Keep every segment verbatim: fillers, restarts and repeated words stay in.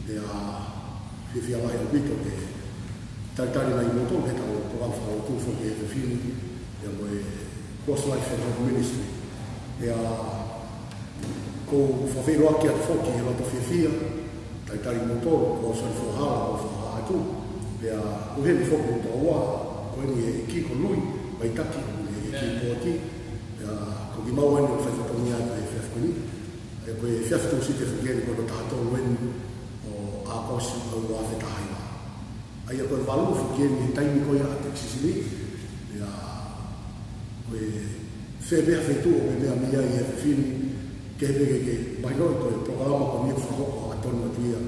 Pea fiefia lahi ʻaupito ke talitali mai kimoutolu ki heʻetau polokalama fakalotu foki he efiafi ni, pea mo e Cross Life and Hope Ministry. Pea ʻoku ou fakafeʻiloaki atu foki he loto fiefia, talitali kimoutolu, ko Soni Fohala ʻoku ou fakahā atu, pea ko heni foki ʻoku tau ua, ko eni ʻEiki ko Lui Vaitaki, ʻoku ne ʻEiki Poati, pea ko kimaua eni ʻoku fai fatongia atu he efiafi ni. ʻA ia ko e efiafi Tūsite foki eni ko hono taha tolu eni ʻo ʻAokosi ua afe taha hiva. ʻA ia ko e valu foki eni he taimi ko ia ʻa Texas ni, pea ko e fē pē ha feituʻu ʻoku ke meʻa mei ai he efiafi ni, ke pehē ke ke mahinoʻi ko e polokalama ko eni ʻoku fakahoko ʻa Tonu atu ia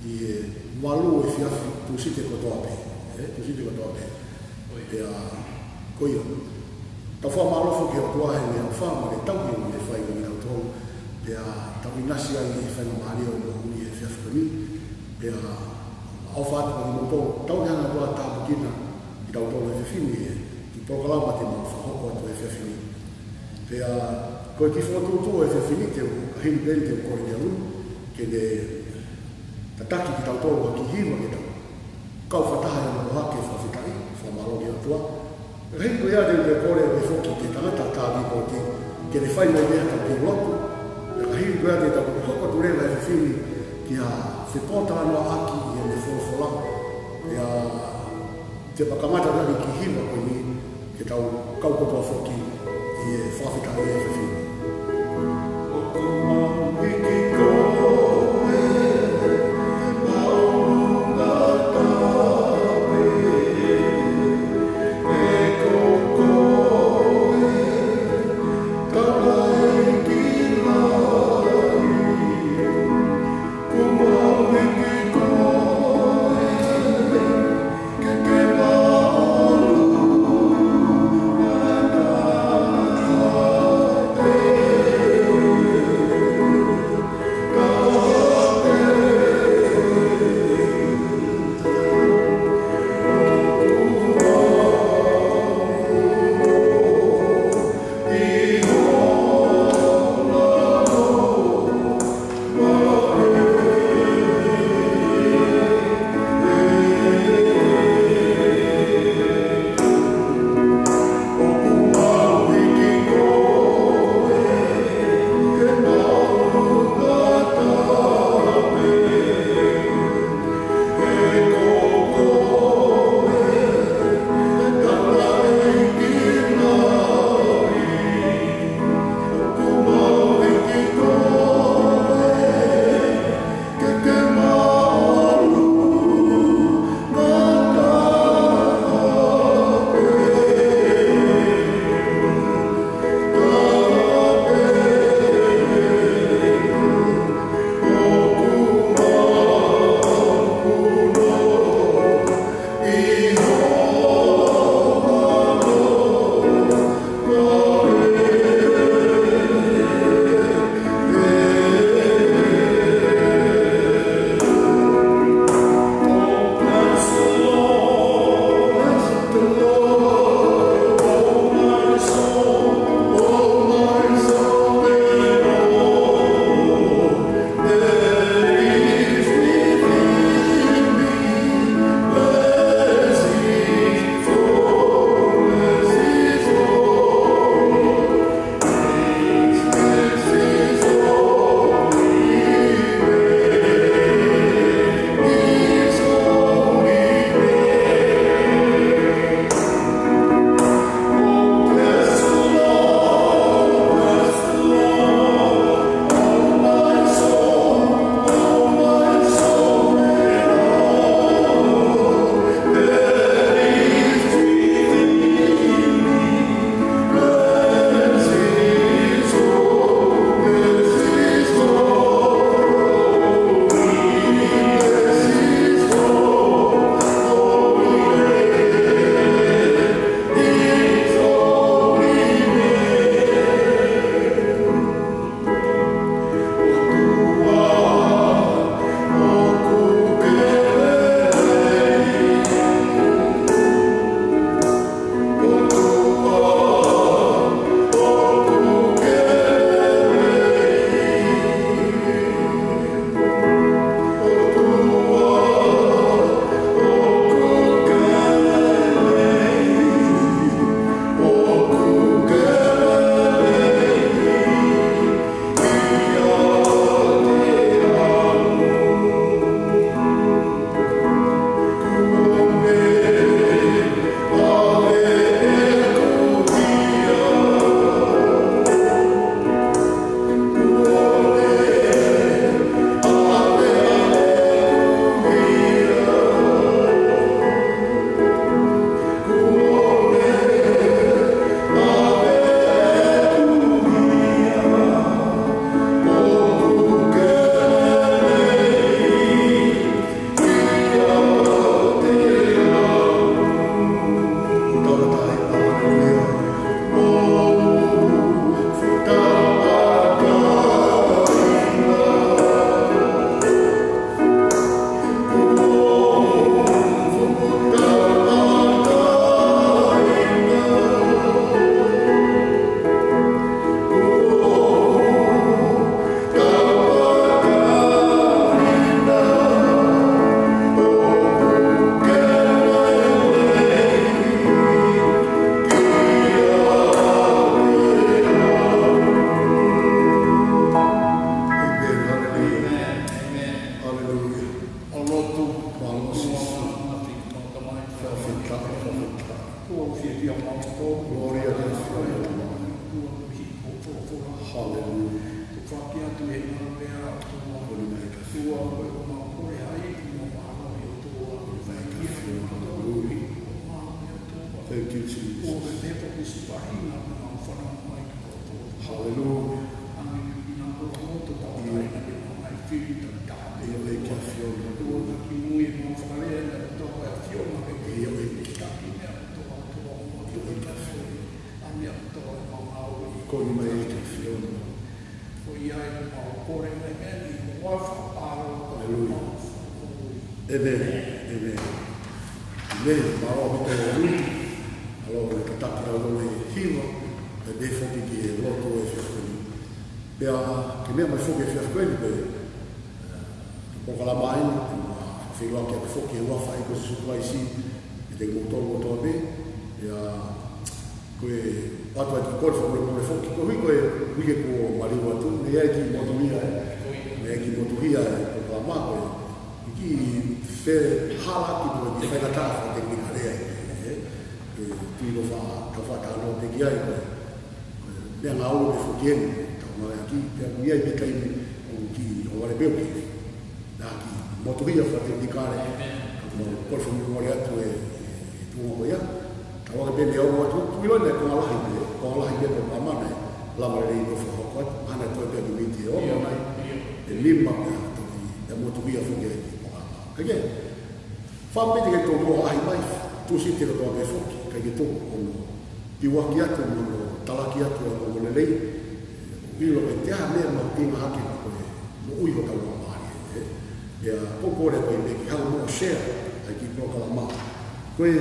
ʻi he valu efiafi Tūsite kotoa pē, ē, Tūsite kotoa pē. Pea ko ia, tau fakamālō foki ki he ʻOtua he meʻaʻofa mo e tauhi ʻoku ne fai kiate kitautolu, pea tau ʻinasi ai ʻi he faingamālie ʻo e moʻui he efiafi ko eni, pea ʻofa atu kiate kimoutolu, tau hanga ʻe he ʻOtua ʻo tāpuekina kitautolu he efiafi ni he kiʻi polokalama te mau fakahoko atu he efiafi ni. Pea ko e kiʻi fokotuʻutuʻu he efiafi ni te u, ka hili pē te u kole kia Lui ke ne tataki kitautolu ha kiʻi hiva ke tau kau fakataha ʻi hono ʻohake e fakafetaʻi, fakamālō ki he ʻOtua. Ka hili ko ia te u kole pē foki ki he tangata Tāvī Poati ke ne fai mai pē haʻatau kiʻi lotu. Ka hili ko ia te tau hoko atu leva he efiafi ni ki ha fepōtalanoaʻaki ʻi heʻene folofola. Pea te u kamata ʻaki e kiʻi hiva ko eni ke tau kau kotoa foki ʻi he fakafetaʻi he efiafi ni. Thank you, Jesus. Hallelujah. ʻIo ʻEiki ʻAfiona. ʻIo ʻEiki ʻAfiona. Ko ni mai ʻEiki ʻAfiona. Hallelujah. ʻĒmeni. ʻĒmeni. ʻĒmeni. Mālō ʻaupito. Mālō e tataki ʻa e hiva. ʻE foki ki he lotu he efiafi ni. Pea ke meʻa mai foki he efiafi ni pē, ʻe, polokalama ʻeni, ʻe, feʻiloaki atu foki he huafa ʻo Sīsū Kalaisi, ʻiate kimoutolu kotoa pē, ʻio, ko e ʻoatu ʻa e kiʻi kole fakamolemole foki, koeʻuhi ko e uike kuo maliu atu, naʻe ʻi ai e kiʻi motuhia, ʻe, naʻe ʻi ai e kiʻi motuhia ʻa e polokalama ko ē, ʻi he kiʻi fehalaki ko e kiʻi faingataʻa fakatekinikale ʻa e, ʻe, ʻe, tui ko e fa-, tau fakatalanoa pē ki ai ko e, meʻangāue pē foki eni, tau ngāueʻaki, pea ʻoku ʻi ai pē taimi ʻoku kiʻi ʻohovale pē ʻoku kiʻi, naʻa kiʻi motuhia fakatekinikale, ka mau kole fakamolemole atu ʻe, ʻe, ʻe tuʻunga ko ia. Tau ake pē meʻa ʻoku ʻoatu, ʻoku ʻiloa naʻe konga lahi pē, konga lahi pē ko e polokalama naʻe lava lelei ʻo fakahoko atu, mahalo naʻe toe pē ʻa e miniti ʻe ono nai, ʻe nima pē toki, ʻe motuhia foki ʻa e polokalama. Kae kehe, fāmili, ke tau ʻaʻahi mai, Tūsite kotoa pē foki, kae kehe, tau ʻono ʻiuaki atu mo ʻono talaki atu ʻa e ongoongolelei, ʻilo ʻe te aha meʻa mahuʻinga hake ka ko e moʻui hotau laumālie, ē? Pea ʻoku ou kole ko e meʻa ke hanga mo share ʻa e kiʻi polokalama. Ko e,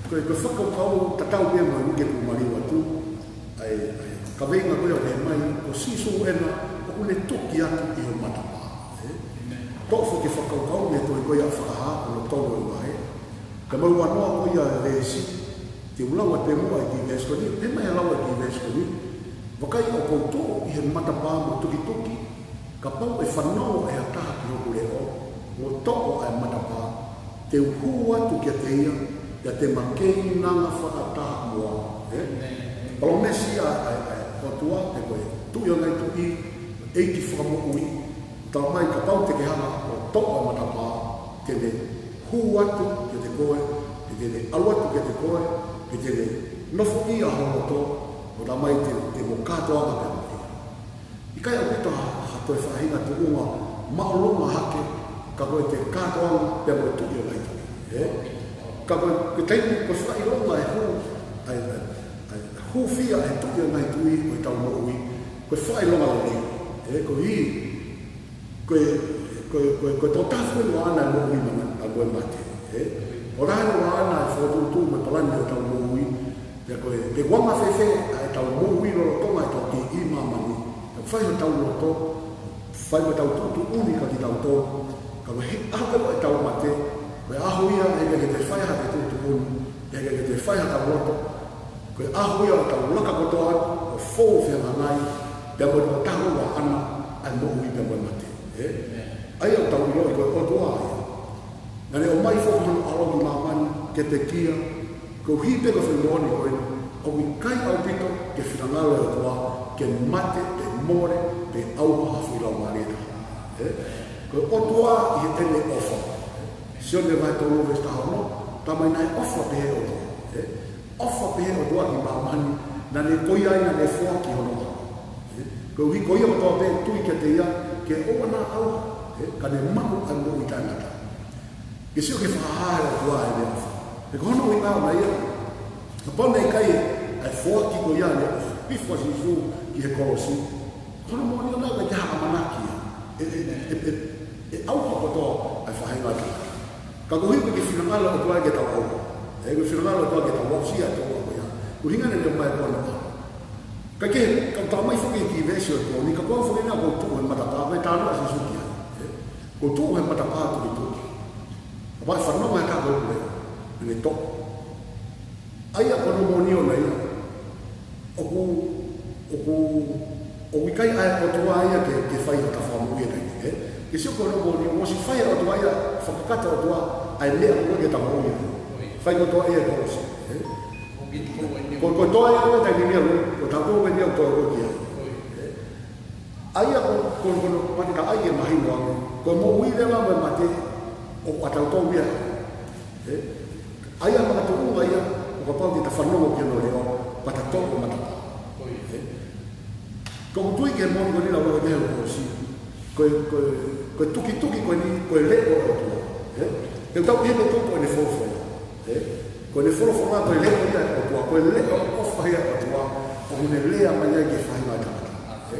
ko e, ko e fakakaukau tatau pē mo e uike kuo maliu atu, ʻa e, ʻa e kaveinga ko ia ʻoku ʻomai, ko Sīsū ena ʻoku ne tuki atu ʻi ho matapā, ē? Toʻo foki e fakakaukau mei he tohi ko ia ʻa Fakahā, ko hono tolu ʻo e vahe. Ka mau ua noa ko ia e veesi, te u lau atu pē muʻa e kiʻi veesi ko eni, pea mei he lau e kiʻi veesi ko eni. Vakai, ʻoku ou tuʻu ʻi he matapā mo tukituki, kapau ʻe fanongo ʻe ha taha ki hoku leʻo, ʻo toʻo ʻa e matapā, te u hū atu kiate ia, pea te ma keinanga fakataha mo au. Ē? Palōmesi ʻa, ʻa, ʻa e ʻOtua, ʻe ko e Tuʻi ʻo e ngaahi tuʻi, ʻEiki Fakamoʻui, talamai kapau te ke hanga ʻo toʻo e matapā, te ne hū atu kiate koe, pea te ne ʻalu atu kiate koe, pea te ne nofoʻia ho loto, ʻo talamai te, te mo kātoanga pea mo ia. ʻIkai ʻaupito ha, ha toe faʻahinga tuʻunga māʻolunga hake, ka ko e te kātoanga pea mo e Tuʻi ʻo e ngaahi tuʻi, ē? Ka ko e, ko e taimi, ko e fakaʻilonga e hū, ʻa e, ʻa e, ʻa e hūfia e Tuʻi ʻo e ngaahi tuʻi ʻo ʻetau moʻui, ko e fakaʻilonga lelei, ē? Koeʻuhi, ko e, ko e, ko e, ko e tokotaha foki ʻeni ʻoku ʻaʻana e moʻui mo e ma-, pea mo e mate, ē? ʻOku ʻaʻana ʻa e fokotuʻutuʻu mo e palani ʻo ʻetau moʻui, pea ko e, pe ʻoku anga fēfē ʻa ʻetau moʻui lolotonga ʻetau kiʻi ʻi māmani, pea fai hotau loto, fai mo ʻetau tuʻutuʻuni kiate kitautolu, ka ko e hā, ʻaho ko ē ʻetau mate, ko e ʻaho ia ʻe ʻikai ke toe fai ha kiʻi tuʻutuʻuni, ʻe ʻikai ke toe fai hotau loto, ko e ʻaho ia ʻoku tau laka kotoa, ʻo fou fehangahangai, pea mo e tokotaha ʻoku ʻaʻana ʻa e moʻui pea mo e mate. Ē? ʻA ia ʻoku tau ʻiloʻi ko e ʻOtua ia. Naʻa ne ʻomai foki hono ʻAlo ki māmani, ke pekia, koeʻuhi pē ko e foʻi moʻoni ko ē, ʻoku ʻikai ʻaupito ke finangalo e ʻOtua ke mate, pe mole, pe ʻauha ha foʻi laumālie taha. Ē? Ko e ʻOtua ʻi heʻene ʻofa. Sione vahe tolu veesi taha ono, talamai naʻe ʻofa pehē ʻOtua. Ē? ʻOfa pehē ʻOtua ki māmani, naʻa ne, ko ia ai naʻa ne foaki hono ʻAlo. Ē? Koeʻuhi ko ia kotoa pē tui kiate ia, ke ʻoua naʻa ʻauha. Ē? Ka ne maʻu ʻa e moʻui taʻengata. Ke sio ki he fakahā ʻa e ʻOtua ʻi heʻene ʻofa. He ko hono ʻuhinga ʻona ia, kapau naʻe ʻikai ʻa e foaki ko ia ʻa e hifo ʻa Sīsū ki he kolosi, ko hono moʻoni ʻona ʻoku ʻikai ha ʻamanaki ia. ʻE, ʻe, ʻe, ʻe, ʻe ʻauha kotoa ʻa e faʻahinga ʻo e tangata. Ka koeʻuhi ko e finangalo ʻOtua ia ke tau ʻauha. Ē, ko e finangalo ʻOtua ke tau aʻusia ʻa e tōʻonga ko ia. Ko e ʻuhinga naʻa ne ʻomai ko ē hono ʻAlo. Kae kehe, ka tau mai foki ki he veesi ʻo e pō ni, kapau foki naʻa ʻoku ou tuʻu he matapā, ko e talanoa ʻa Sīsū ki ai. Ē? ʻOku ou tuʻu he matapā tukituki. Kapau ʻe fanongo ha taha ki hoku leʻo, ʻe ne toʻo. ʻA ia ko hono moʻoni ʻona ia. ʻOku, ʻoku, ʻoku ʻikai ʻa e ʻOtua ia ke, ke fai hotau fakamoʻui ʻi he taimi ni, ē? Ke sio ko hono moʻoni, ʻoku ʻosi fai ʻe he ʻOtua ia, fakakakato ʻe he ʻOtua ʻa e meʻa ko ē ke tau moʻui ai. Fai kotoa ia ʻi he kolosi, ē? Ko, ko e toʻa ia ko e taimi ni ʻa e ʻOtua, ko e taʻu ko eni ʻoku tō ko ē ki ai. Ē? ʻA ia ko, ko, ko hono pātita ai ke mahino ange, Ko e moʻui leva mo e mate ʻoku ʻatautolu ia. Ē? ʻA ia makatuʻunga ia, ʻo kapau te ta fanongo ki hono leʻo, pea ta toʻo e matapā. Ē? Ko u tui ki he moʻoni ko eni lau ʻo e ʻosi. Ko e, ko e, ko e tukituki ko eni, ko e leʻo ʻo e ʻOtua. Ē? Te u tau pehē pē ko ʻene folofola. Ē? Ko ʻene folofola ko e leʻo ia ʻo e ʻOtua, ko e leʻo ʻofa ia ʻo e ʻOtua, ʻoku ne lea mai ai ki he faʻahinga ʻo e tangata. Ē?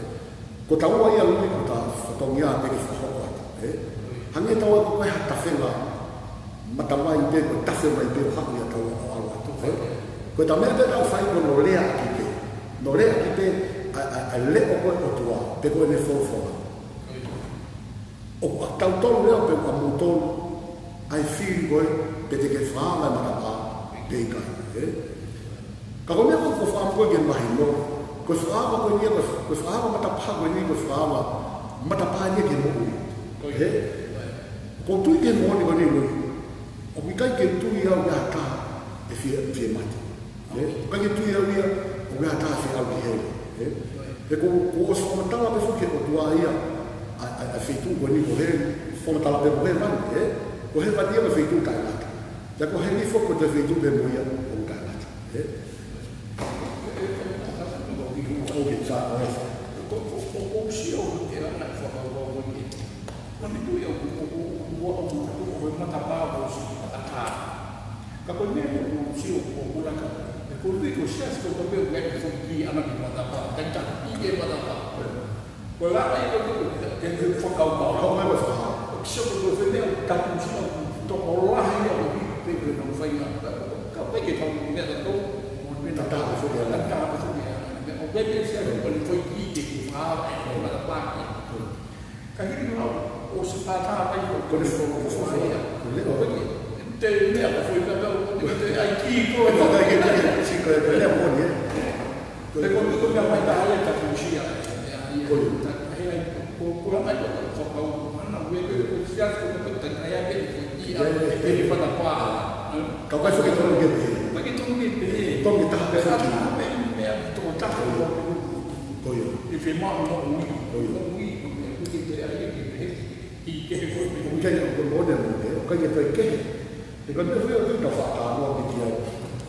Ko taua ia Lui ko ta fatongia pē ke fakahoko atu. Ē? Hangē taua ko e ha tafenga matavai pē, ko e tafe mai pē ʻo haʻu ia taua ʻo ʻalu atu. Ē? Ko e ta meʻa pē tau fai ko hono lea ʻaki pē. Hono lea ʻaki pē ʻa, ʻa, ʻa e leʻo ko ē ʻo e ʻOtua, pe ko ʻene folofola. ʻOku ʻatautolu leva pe ʻoku ʻamoutolu ʻa e fili ko ē, pe te ke fakaava e matapā pe ʻikai, ē? Ka ko e meʻa ko ē ʻoku ou fakaʻamu ko ē ke mahino, ko e fakaava ko eni ia, ko e, ko e fakaava matapā ko eni, ko e fakaava matapā eni ia ki he moʻui. Ē? Ko u tui ki he moʻoni ko eni Lui, ʻoku ʻikai ke u tui au ia ha taha ʻe fie, fie mate. Ē? ʻIkai ke tui au ia ʻoku ʻi ai ha taha ʻe fie ʻalu ki heli. Ē? He ko, kuo ʻosi fakamatala pē foki ʻe he ʻOtua ia ʻa, ʻa, ʻa e feituʻu ko eni ko heli, fakamatala pē ko heli, ē? Ko heli ia ko e feituʻu taʻengata. Pea ko heli foki ko e feituʻu pē mo ia ʻoku taʻengata. Ē? ʻOku ke sa, ʻo e sa. Ko, ko, ko, ko u sio ki he anga e fakakaukau ko eni. Ko e meʻa ia ʻoku, ʻoku, ʻoku, ʻoku, ʻoku, ʻoku, ʻoku matapā ʻoku ʻosi matapā. Ka ko e meʻa ʻoku ou sio ʻoku ou laka. He ko e ʻuhi ko e siasi ko e pē ʻoku ʻi ai e foʻi kī ʻana ki he matapā. Kae taki ki he matapā. Ko e lava ia ko e, ke, ke fakakaukau. Kau mai ko e fakakaukau. ʻOku sio ko e meʻa ʻoku tatu sio ʻoku tokolahi ia ʻoku ʻi ai pē ko e nau fainga. Ka pē ke tau meʻa tatou. Mo meʻa tatau foki ia. Tatau foki ia. ʻOku ʻi ai pē siasi ko e foʻi kī ke ke fakaava e matapā. Ka hili lau, ʻosi pātā mai ko e fo-, fo-, fo-, ia. Ko e leʻo. Ko e, te mea ko e foʻi pātā, ko e te ai ki ko e. Ko e, ko e, ko e, ko e leʻo ko eni, ē. Ko e, ko e, ko e mea mai taha ia ta kusia, ē, ē, ia. Ko e. Ta, he ai, ko, ko e mai ko e fakau, ana ue, ko e, ko e sia, ko e, ko e, ta, ai, ai, ko e, ia, ē, ē, ē, ē, ē, matapā. Ka ʻoku ʻikai foki tonu ke pehē. ʻIkai ke tonu ke pehē. Tonu ke taha pē foki. Taha pē, mea, toko taha, ko e, Ko ia. ʻE fiemaʻu moʻui, ko ia. Moʻui, ko ia, ko ia, ko ia, ko ia, ʻi he kehe ko ia. ʻOku ʻikai ke, ʻoku moʻoni, moʻoni, ʻoku ʻikai ke toe kehe. He ko e meʻa foʻi ʻoku tau faʻa talanoa pē ki ai.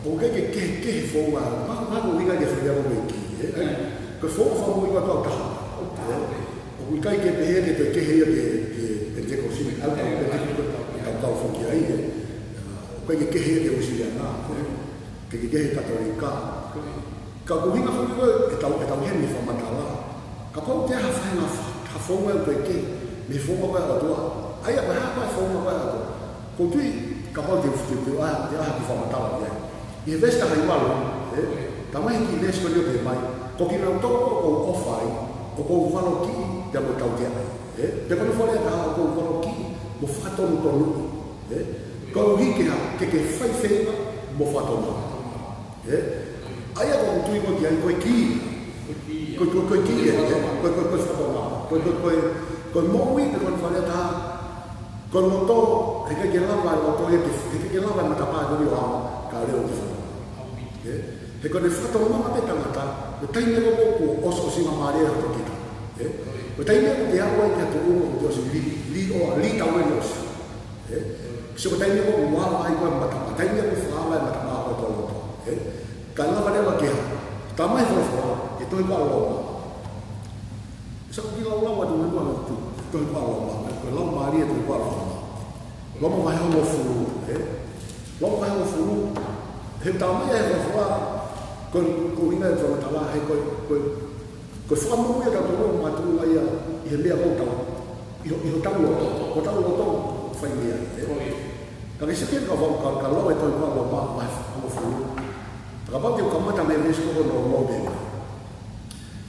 ʻOku ʻikai ke kehekehe founga, ma, ma ko ʻikai ke fai ʻa e moʻui ki, ē? Ko e founga fakamoʻui ko ē taha. ʻOku ʻikai ke pehē ke toe kehe ia ke, ke, ke te ko sini, au tau, ke te ko tau, tau, tau foki ai, ē? ʻOku ʻikai ke kehe ia ke Uēsiliana, ē? Ke, ke, ke he Katolika. Ka ko e ʻuhinga foki ko ē ʻetau, ʻetau heni fakamatala. Kapau ʻe ʻi ai ha faʻahinga fa-, ha founga ʻoku ʻikai ke, mei he founga ko ē ʻa e ʻOtua. ʻA ia ko e hā ko ē founga ko ē ʻa e ʻOtua. Ko u tui, kapau te, te, te, ʻa, te ʻai ha kiʻi fakamatala ia. ʻI he veesi taha hiva Lui, ē? Talamai ʻe he kiʻi veesi ko eni ʻoku pehē mai. Ko kinautolu ʻoku ou ʻofa ai, ʻoku ou valokiʻi pea mo tautea ai. Ē? Pea ko hono fakalea ʻe taha ʻoku ou valokiʻi mo fakatonutonu. Ē? Koeʻuhi ke hā, ke ke fai feinga mo fakatonutonu. Ē? ʻA ia ko u tui ko ē ki ai, ko e kī. Ko e, ko e, ko e kī, ē? Ko e, ko e, ko e fakatonutonu. Ko e, ko e, ko e, ko e moʻui, pe ko hono fakalea ʻe taha. Ko e loto, heʻikai ke lava e loto ia ke, heʻikai ke lava e matapā ko eni ʻo ʻalu, kae leʻo ke fakatonutonu. Ē? He ko ʻene fakatonutonu pē tangata, ko e taimi ko ē ʻoku ʻosi, ʻosi māmālie ʻa e tokita. Ē? Ko e taimi ko ē te aʻu ai ki he tuʻunga ʻoku te ʻosi lī, lī ʻo, lī tau eni ʻosi. Ē? Sio ko e taimi ko ē ʻoku ava ai ko ē matapā, taimi ko ē ʻoku fakaava e matapā ko ē ʻo e loto. Ē? Kae lava leva ke hā. Talamai ʻe he folofola, ʻi he tohi ko ē ʻa Loma. Sio ko e kiʻi lau lau atu mai ko ē ʻa e tohi ko ē ʻa Loma, ko e lau mālie e tohi ko ē ʻa Loma. Loma vahe hongofulu, ē? Loma vahe hongofulu, he talamai ʻe he folofola, ko e, ko e ʻuhinga e fakamatala, he ko e, ko e, ko e fakamoʻui ʻatautolu ʻoku makatuʻunga ia ʻi he meʻa ʻoku tau, ʻi ho, ʻi hotau loto, hotau loto fai mei ai, ē? Ka ke sio ki he ka vau ka, ka lau e tohi ko ē ʻa Loma vahe hongofulu. Kapau te u kamata mei he veesi ko hono ono pē mai.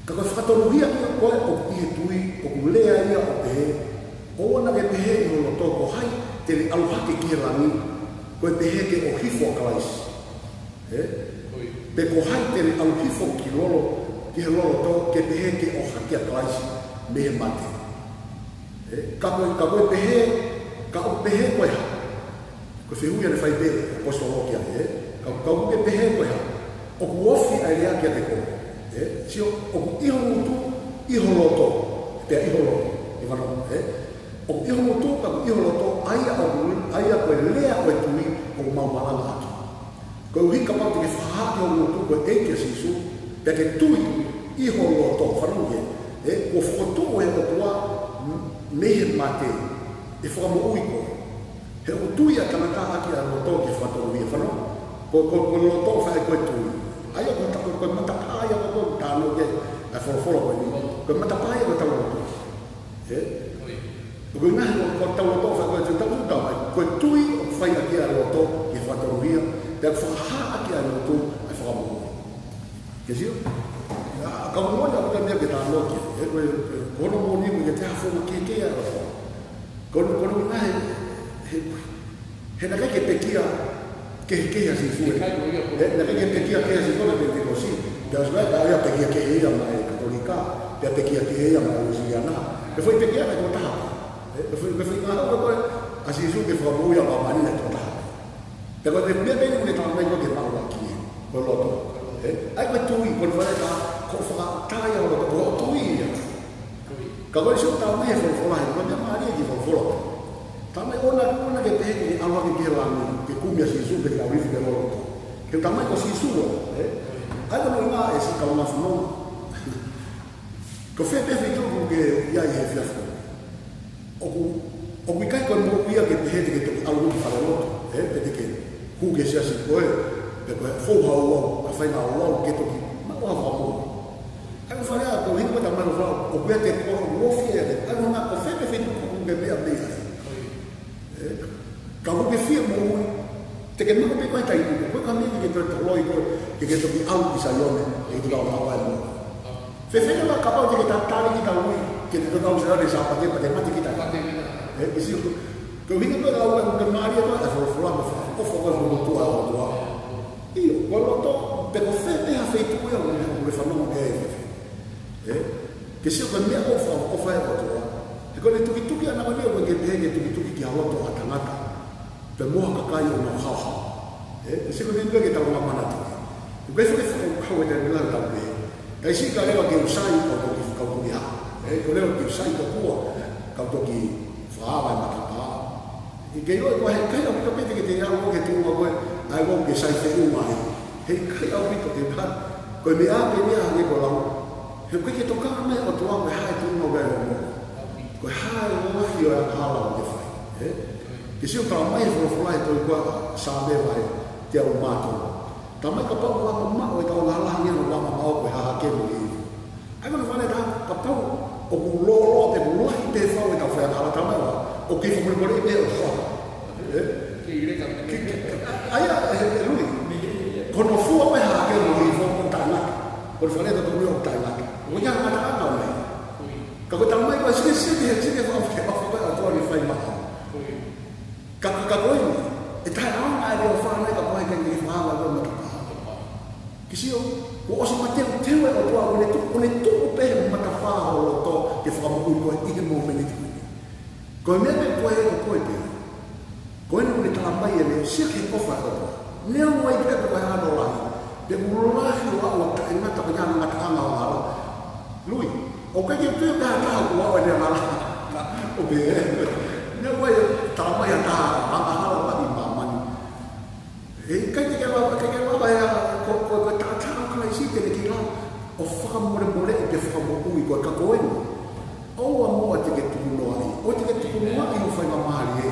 Ka ko e fakatonuhia ko ē ʻoku ʻi he tui, ʻoku lea ia ʻo pehē, ʻoua naʻa ke pehē ʻi ho loto ko hai te ne ʻalu hake ki he langi, ko e pehē ke ʻohifo ʻa Kalaisi. Ē? Pe ko hai te ne ʻalu hifo ki lolo, ki he loloto, ke pehē ke ʻohake ʻa Kalaisi mei he mate. Ē? Ka ko e, ka ko e pehē, ka ʻoku pehē ko e hā? Ko e fehuʻi ia naʻe fai pē ʻe he ʻaposetolo ki ai, ē? Ka, ka ʻoku ke pehē ko e hā? ʻOku ofi ʻa e lea kiate koe. Ē? Sio, ʻoku ʻi ho ngutu, ʻi ho loto. Pea ʻi ho loto. ʻI vano, ē? ʻOku ʻi ho ngutu, ka ʻoku ʻi ho loto, ʻa ia ʻoku, ʻa ia ko e lea ʻo e tui ʻoku mau malanga ʻaki. Koeʻuhi kapau te ke fakahā ki ho ngutu ko e ʻEiki ʻa Sīsū, pea ke tui ʻi ho loto, fanongo ki ai, ē, kuo fokotuʻu ʻe he ʻOtua mei he mate, ʻe fakamoʻui koe. He ʻoku tui ʻa e tangata ʻaki ʻa e loto ki he fakatonuhia, fanongo. Ko, ko, ko e loto ʻoku fai ko e tui. ʻA ia ko e ta-, ko e matapā ia ko e tānaki ʻa e folofola ko eni. Ko e matapā ia ko e tau loto. Ē? Ko e ngaahi ko, ko e tau loto ʻoku fai ko e tui, tau loto, ko e tui ʻoku fai ʻaki ʻa e loto ki he fakatonuhia, pea fakahā ʻaki ʻa e loto ʻa e fakamoʻui. Ke sio? ʻA, ka moʻoni ʻa e meʻa ke tānaki, ē, ko e, ko hono moʻoni ko e ke te hafo ma ke ke ʻa e loto. Ko hono, ko hono ngaahi, he, he naʻe ʻikai ke pekia kehekehe ʻa Sīsū, ē. ʻIkai ko ia ko. Ē, naʻe ʻikai ke pekia kehe ʻa Sīsū ʻi he Penitekosi. Pea ʻosi ko ia, pea pekia kehe ia maʻa e Katolika, pea pekia kehe ia maʻa e Uēsiliana. Pea foʻi pekia ko e tokotaha. Ē, pea foʻi, pea foʻi ngāue ko ē ʻa Sīsū ke fakamoʻui ʻa māmani naʻe tokotaha. Pea ko e meʻa pē ʻoku ne talamai ko e ke maʻu ʻaki ē, ko e loto. Ē, ʻa ia ko e tui, ko e fale ka, ko e fakatā ia ʻo e loto, ko e tui ia. Ka ko e sio talamai ʻe he folofola, he ko e meʻa mālie ki he folofola. Talamai ʻoua, ʻoua ke pehē ke ʻalu hake ki he langi, ke kumi ʻa Sīsū, pea ke ʻalu hifo ki he loto. Ke talamai ko Sīsū ē, ē? ʻA ia ko e meʻa ʻe siʻi kau ngā fanongo. Ko fē pē feituʻu ʻoku ke ʻi ai he efiafi ko eni. ʻOku, ʻoku ʻikai ko e moʻui ia ke pehē te ke toki ʻalu ki falelotu, ē, pe te ke hū ki he siasi ko ē, pe ko e fou ha ouau, ka fai ha ouau ke toki maʻu ha fakamoʻui. ʻA ia ko e fale ʻa ko e hinga ko e talamai ʻe he folofola, ʻoku ʻiate koe, ʻoku ofi ia, ʻa ia ko e ngaahi ko fē pē feituʻu ʻoku ke meʻa pē ai. Ē, ka ʻoku ke fie moʻui, te ke maʻu pē ko e taimi, ko e ka meʻa ke ke toe toloi koe, ke ke toki ʻalu ki Saione, ʻe te kau maʻu ai moʻui. Fēfē leva kapau te ke tatali kita ui, ke te toki ʻalu ki Saione Sāpate, pea te mate kita. Ē, ke sio, ko e ʻuhinga ko e ʻalu ʻa e ke mālie ko e folofola mo folofola ko e fokotuʻu ʻa e ʻOtua. ʻIo, ko e loto, pe ko fē pē ha feituʻu ia ʻoku ke fanongo ki ai. Ē? Ke sio ko e meʻa ʻoku fa-, ʻoku fai ʻe he ʻOtua. He ko ʻene tukituki ʻana ko eni ʻoku ʻikai ke pehē ke tukituki ki ha loto ʻa tangata. Pe mo ha kakai ʻoku nau haohaoa. Ē? Ke sio ko e meʻa ke tau manatu. ʻOku ʻikai ke fakakau e taimi lahi ʻo tau pehē. Kae siʻi ka leva ke u sai kau toki, kau toki hā. Ē? Ko e leva ke u sai tokua kau toki fakaava e matapā. ʻIkai ke ʻilo ʻe koe he ʻikai ʻaupito pē te ke te ʻalu ki he tuʻunga ko ē, ʻa ia ʻoku ke sai feʻunga ai. He ʻikai ʻaupito te pehē. Ko e meʻa pē meʻa hangē ko e lau. He ʻoku ʻikai ke tokanga mai e ʻOtua ko e hā e tuʻunga ʻoku ʻi ai hoʻo moʻui. Ko e hā e lahi ʻo e angahala ʻoku ke fai. Ē? Ke sio talamai ʻe he folofola ʻi he tohi ko ē ʻa Saame vahe teau mā tolu. Talamai kapau ʻoku anga maʻu ʻetau angahala hangē ko hono anga maʻu ko e hahake mo e ivi. ʻA ia ko hono fale ʻe taha, kapau ʻoku lōloa pe ʻoku lahi pē fau ʻetau fai angahala, talamai ʻoku kei fakamolemoleʻi pē ʻe he ʻOtua. Ē? Ke, ke, ʻa ia, ē, ē, Lui. Ko hono fua pē hahake mo e ivi ʻoku taʻengata. Ko hono fale ʻe taha ʻoku taʻengata. ʻOku ʻi ai e ngataʻanga mai. Ka ko e talamai ko e sike, sike, sike, faka-, faka-, faka-, ʻOtua ke fai maʻau. Ka, ka, ka ko eni, ʻe taʻeʻaonga ʻa e leʻo fānau ka ko e ʻikai ke fānau ʻa e matapā. Ke sio, kuo ʻosi mateuteu e ʻOtua, ʻoku ne tuʻu, ʻoku ne tuʻu pē he matapā ho loto ke fakamoʻui koe ʻi he mōmeniti ko eni. Ko e meʻa pē ko ē ko koe pē. Ko eni ʻoku ne talamai ʻe he leʻo, sio ki he ʻofa ʻa e ʻOtua. Neongo ai pē pe ko e hā hono lahi, pe ʻoku lahi ʻo aʻu ʻo taʻengata ko e hā hono ngataʻanga ʻo e angahala. Lui, ʻoku ʻikai ke u tui pe ha taha ʻoku aʻu ʻene angahala. ʻOku pehē, neongo ai talamai ʻe ha taha angahala lahi ʻi māmani. He ʻikai te ke lava, te ke lava ʻe ha, ko, ko, ko e taʻataʻa ʻo Kalaisi te ne kei lava ʻo fakamolemoleʻi pe fakamoʻui koe ka ko eni. ʻOua muʻa te ke tukunoaʻi, ʻoua te ke tukunoaʻi hoʻo faingamālie.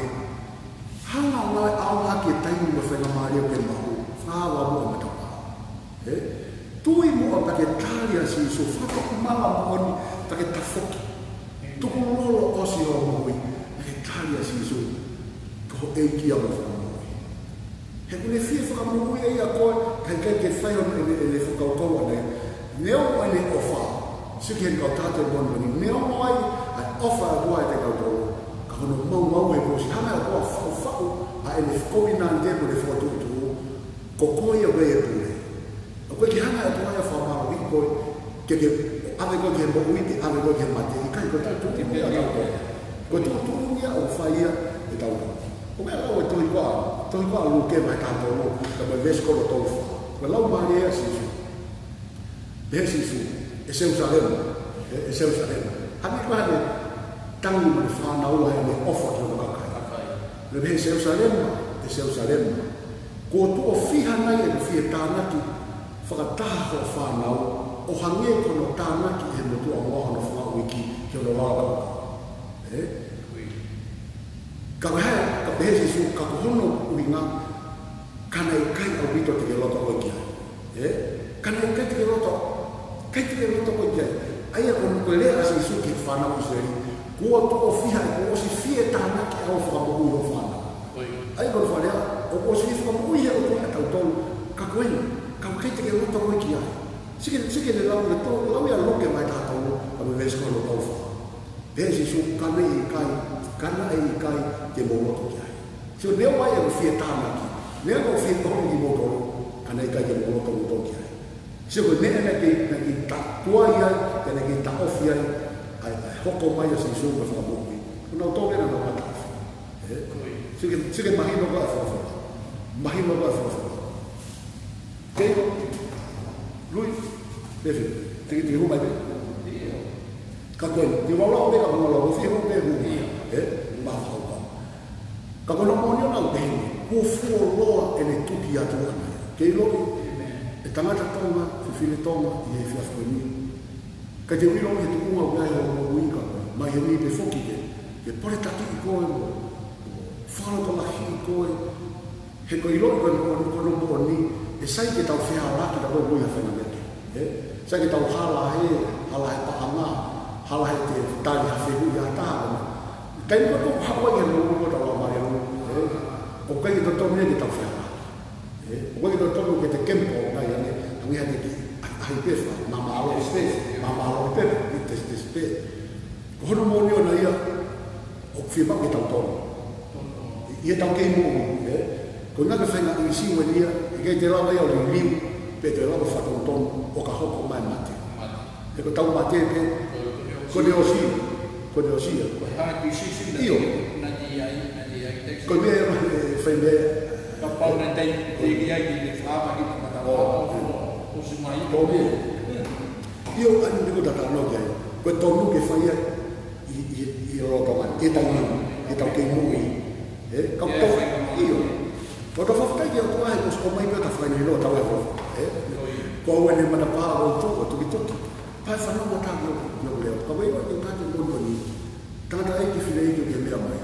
Hanga ʻo ngāueʻaki e taimi mo e faingamālie ʻoku ke maʻu, fakaava muʻa e matapā. Ē? Tui muʻa pea ke tali ʻa Sīsū, fakatomala moʻoni pea ke tafoki. Tukulolo ʻosi hoʻo moʻui, pea ke tali ʻa Sīsū ko ho ʻEiki mo Fakamoʻui. He ʻoku ne fie fakamoʻui ʻe ia koe, kae ʻikai ke fai hono ʻene, ʻene fakakaukau ʻana ia. Neongo ʻene ʻofa, sio ki he kau tāte moʻoni, neongo ai ʻa e ʻofa ʻa e ʻOtua ʻiate kitautolu, ka ko hono maumau ʻe kuo ʻosi hanga ʻe he ʻOtua ʻo faʻufaʻu ʻa ʻene fakaʻuhinga mo ʻene fokotuʻutuʻu, ko koe ia ʻoku ʻi ai e pule. ʻOku ʻikai ke hanga ʻe he ʻOtua ia ʻo fakamālohiʻi koe, ke, ke ʻave koe ki he moʻui, ke ʻave koe ki he mate, ʻikai, ko e tuʻutuʻuni ia ʻoku fai ia ʻe tautolu. ʻOku ʻi ai e tohi ko ē, tohi ko ē ʻa Luke vahe taha tolu, ka ko e veesi ko hono tolu fā. Ko e lau mālie ʻa Sīsū. Pehē ʻe Sīsū, ʻe Selūsalema, ʻe, ʻe Selūsalema. Hangē ko e hangē, tangi mo ne fānaua ʻene ʻofa ki hono kakai. Kakai. Pea pehē, Selūsalema, ʻe Selūsalema, kuo tuʻo fiha nai ʻeku fie tānaki fakataha hoʻo fānau, ʻo hangē ko hono tānaki ʻe he motuʻa moa hono fanga uiki ki hono lalo kaukau. Ē? Ka ko e hā, ka pehē ʻe Sīsū, ka ko hono ʻuhinga, ka naʻe ʻikai ʻaupito te ke loto koe ki ai. Ē? Ka naʻe ʻikai te ke loto, ʻikai te ke loto koe ki ai. ʻA ia ko hono, ko e lea ʻa Sīsū ki he fānau ʻIsileli, kuo tuʻo fiha ʻeku ʻosi fie tānaki ʻa hoʻo fakamoʻui hoʻo fānau. ʻA ia ko hono fakalea, ʻoku ʻosi fie fakamoʻui ʻe he ʻOtua kitautolu, ka ko eni, ka ʻoku ʻikai te ke loto koe ki ai. Sike, sike ne lau, ne tō, lau ia Luke vahe taha tolu, ka mo e veesi ko hono tolu fā. Pehē ʻe Sīsū, ka naʻe ʻikai, ka naʻe ʻikai te mou loto ki ai. Sio, neongo ʻeku fie tānaki, neongo ʻeku fie tohono kimoutolu, ka naʻe ʻikai te mou loto moutolu ki ai. Sio, ko e meʻa naʻe kei, naʻe kei ta-, tuai ai, pea naʻe kei taʻofi ai ʻa e, ʻa e hoko mai ʻa Sīsū ko e Fakamoʻui. Ko nautolu ē naʻa nau taʻofi. Ē? Sio ki he, sio ki he mahino ko ē ʻa e folofola. Mahino ko ē ʻa e folofola. Kei, Lui, Pefi, te ke, te ke hū mai pē. Ka ko eni, te u lau pē ka u lau, ʻoku fiha pē hū mai. Ē? Mafaukau. Ka ko hono moʻoni ʻoku ou pehē ni, kuo fuoloa ʻene tuki atu ʻana. Ke ʻiloʻi, ʻe tangata Tonga, fefine Tonga, ʻi he efiafi ko eni, ka te u ʻilo he tuʻunga ʻoku ʻi ai hoʻo moʻui ka, mai he ni pe foki ke, ke poletaki ʻi koe mo, mo fakalotolahi ʻi koe, he ko e ʻilo ko e moʻoni, ko hono moʻoni, ʻe sai ke tau fehālaaki ʻa koe mo ia fenameke. Ē? Sai ke tau hala he, hala he paʻanga, hala he te tali ha fehuʻi ʻa ha taha. Taimi ko ē ʻoku haʻu ai e moʻui ko tau ʻamale ʻo, ē? ʻOku ʻikai ke totonu ia ke tau fehālaaki. Ē? ʻOku ʻikai ke totonu ke te kempo, ngai ane, angi hate ki, ʻahiʻahi pē fa, māmālohi pē, māmālohi pē, ʻi tesi tesi pē. Ko hono moʻoni ʻona ia, ʻoku fiemaʻu ke tau tonu. ʻI, ʻi heʻetau kei moʻui, ē? Ko e ngaahi faʻahinga ʻīsiu eni ia, ʻikai te lava ia ʻo liliu, pe te lava fakatonutonu, ʻo ka hoko mai mate. He ko ʻetau mate pē, ko ʻene ʻosi, ko ʻene ʻosi ia. Ko e hā e decision ʻio. Naʻe ʻi ai, naʻe ʻi ai, ko e meʻa ia, ē, fai meʻa. Kapau naʻe teʻeki ai ke ne fakaava ki he mata. ʻO, ʻo, ʻo, ʻosi mai. Tō meʻa. ʻIo, ʻa eni ko e tatano ki ai. Ko e tonu ke fai ai ʻi, ʻi, ʻi lolotonga, ʻi he taimi ni, ʻi heʻetau kei moʻui. Ē, ka ʻoku tau, ʻio. Ko ʻetau fakafetaʻi ki he ʻOtua he kuo ʻosi ʻomai pē ʻetau fakahinohino ʻo tau e fo. Ē? Ko au ʻene matapā ʻo tu, ʻo tukituki. Pea fanongo atu ki hoku, ki hoku leʻo. Ka ʻoku ʻikai ke u taki moʻoni ko eni. Tangataʻeiki, fineʻeiki ʻoku ke meʻa mai.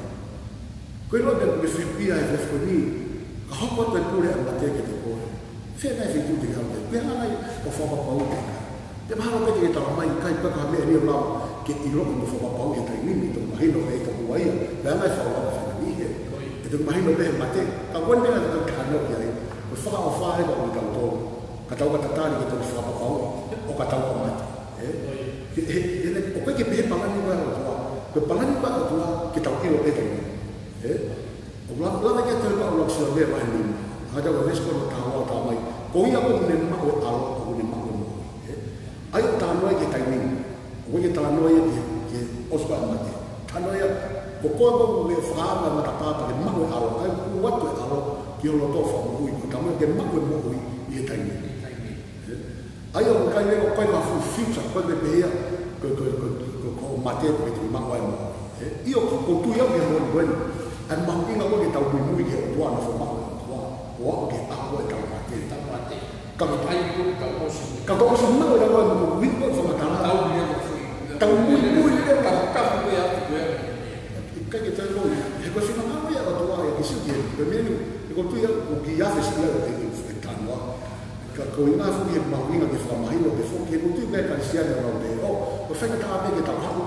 Ko e ʻilo pē ʻoku ke fiefia he efiafi ko eni, ka hoko atu e pule ʻa e mate kiate koe. Fē nai e feituʻu te ke ʻalu ai? Pea ngai ʻo fakapapauʻi. Te mahalo pē te ke talamai ʻikai, pea ka meʻa ʻe lava ke ʻiloʻi mo fakapapauʻi he taimi ni, toki mahino pē ʻi ka mua ia. Pea ngai fakaʻuhinga fenameke. ʻE toki mahino pē he mate. Ka ko e meʻa naʻa tau talanoa ki ai, ko e fakaʻofa ē ka ʻoku tau tō. Ka tau ka tatali ke toki fakapapauʻi, ʻo ka tau ka mate. Ē? He, he, he, ʻoku ʻikai ke pehē palani ko ē ʻa e ʻOtua. Ko e palani ko ē ʻa e ʻOtua, ke tau ʻilo pē taimi ni. Ē? ʻOku lava, lava ke tau ka ʻoku lau Sione vahe nima. ʻA ia ko e veesi ko hono taha ua ʻoku talamai, ko ia ʻoku ne maʻu e ʻAlo, ʻoku ne maʻu e moʻui. Ē? ʻA ia ʻoku talanoa ki he taimi ni. ʻOku ʻikai ke talanoa ia ki he, ki he ʻosi ko ē ʻa e mate. Talanoa ia, ko koe ʻoku ke fakaava e matapā pea ke maʻu e ʻAlo, ʻa ia ʻoku ʻoatu e ʻAlo ki ho loto ʻo fakamoʻui koe, talamai ke maʻu e moʻui ʻi he taimi ni. Ē? ʻA ia ʻoku ʻikai leva ko e mafu future, ko e pehē ia, ko, ko, ko, ko, ko e mate, ko e te maʻu ai moʻui. Ē? ʻIo, ʻoku ou tui au ki he moʻoni ko eni. ʻA e mahuʻinga ko ē ke tau muimui ki he ʻOtua, nofo maʻu e ʻOtua, ʻo aʻu ki he ʻaho ʻetau mate. Tau mate. Ka ko e ʻai ko e tau ʻosi. Ka ko e ʻosi maʻu e ʻOtua, ko e ʻuhinga ko e fakamatala. Tau muimui. Tau muimui, tau, tau muimui. ʻIkai ke tau muimui. He ko e finangalo ia ʻa e ʻOtua ia ke sio ki he, ko e meʻa ni, he ʻoku ou tui au, ʻoku kiʻi afe siʻi au e, e, e, e tanoa. Ka ko e ʻuhinga foki he mahuʻinga ke fakamahino pē foki, he ʻoku ou tui ko e Kalisitiane ʻoku nau pehē, ʻo, ʻoku faingataʻa pē ke tau haʻu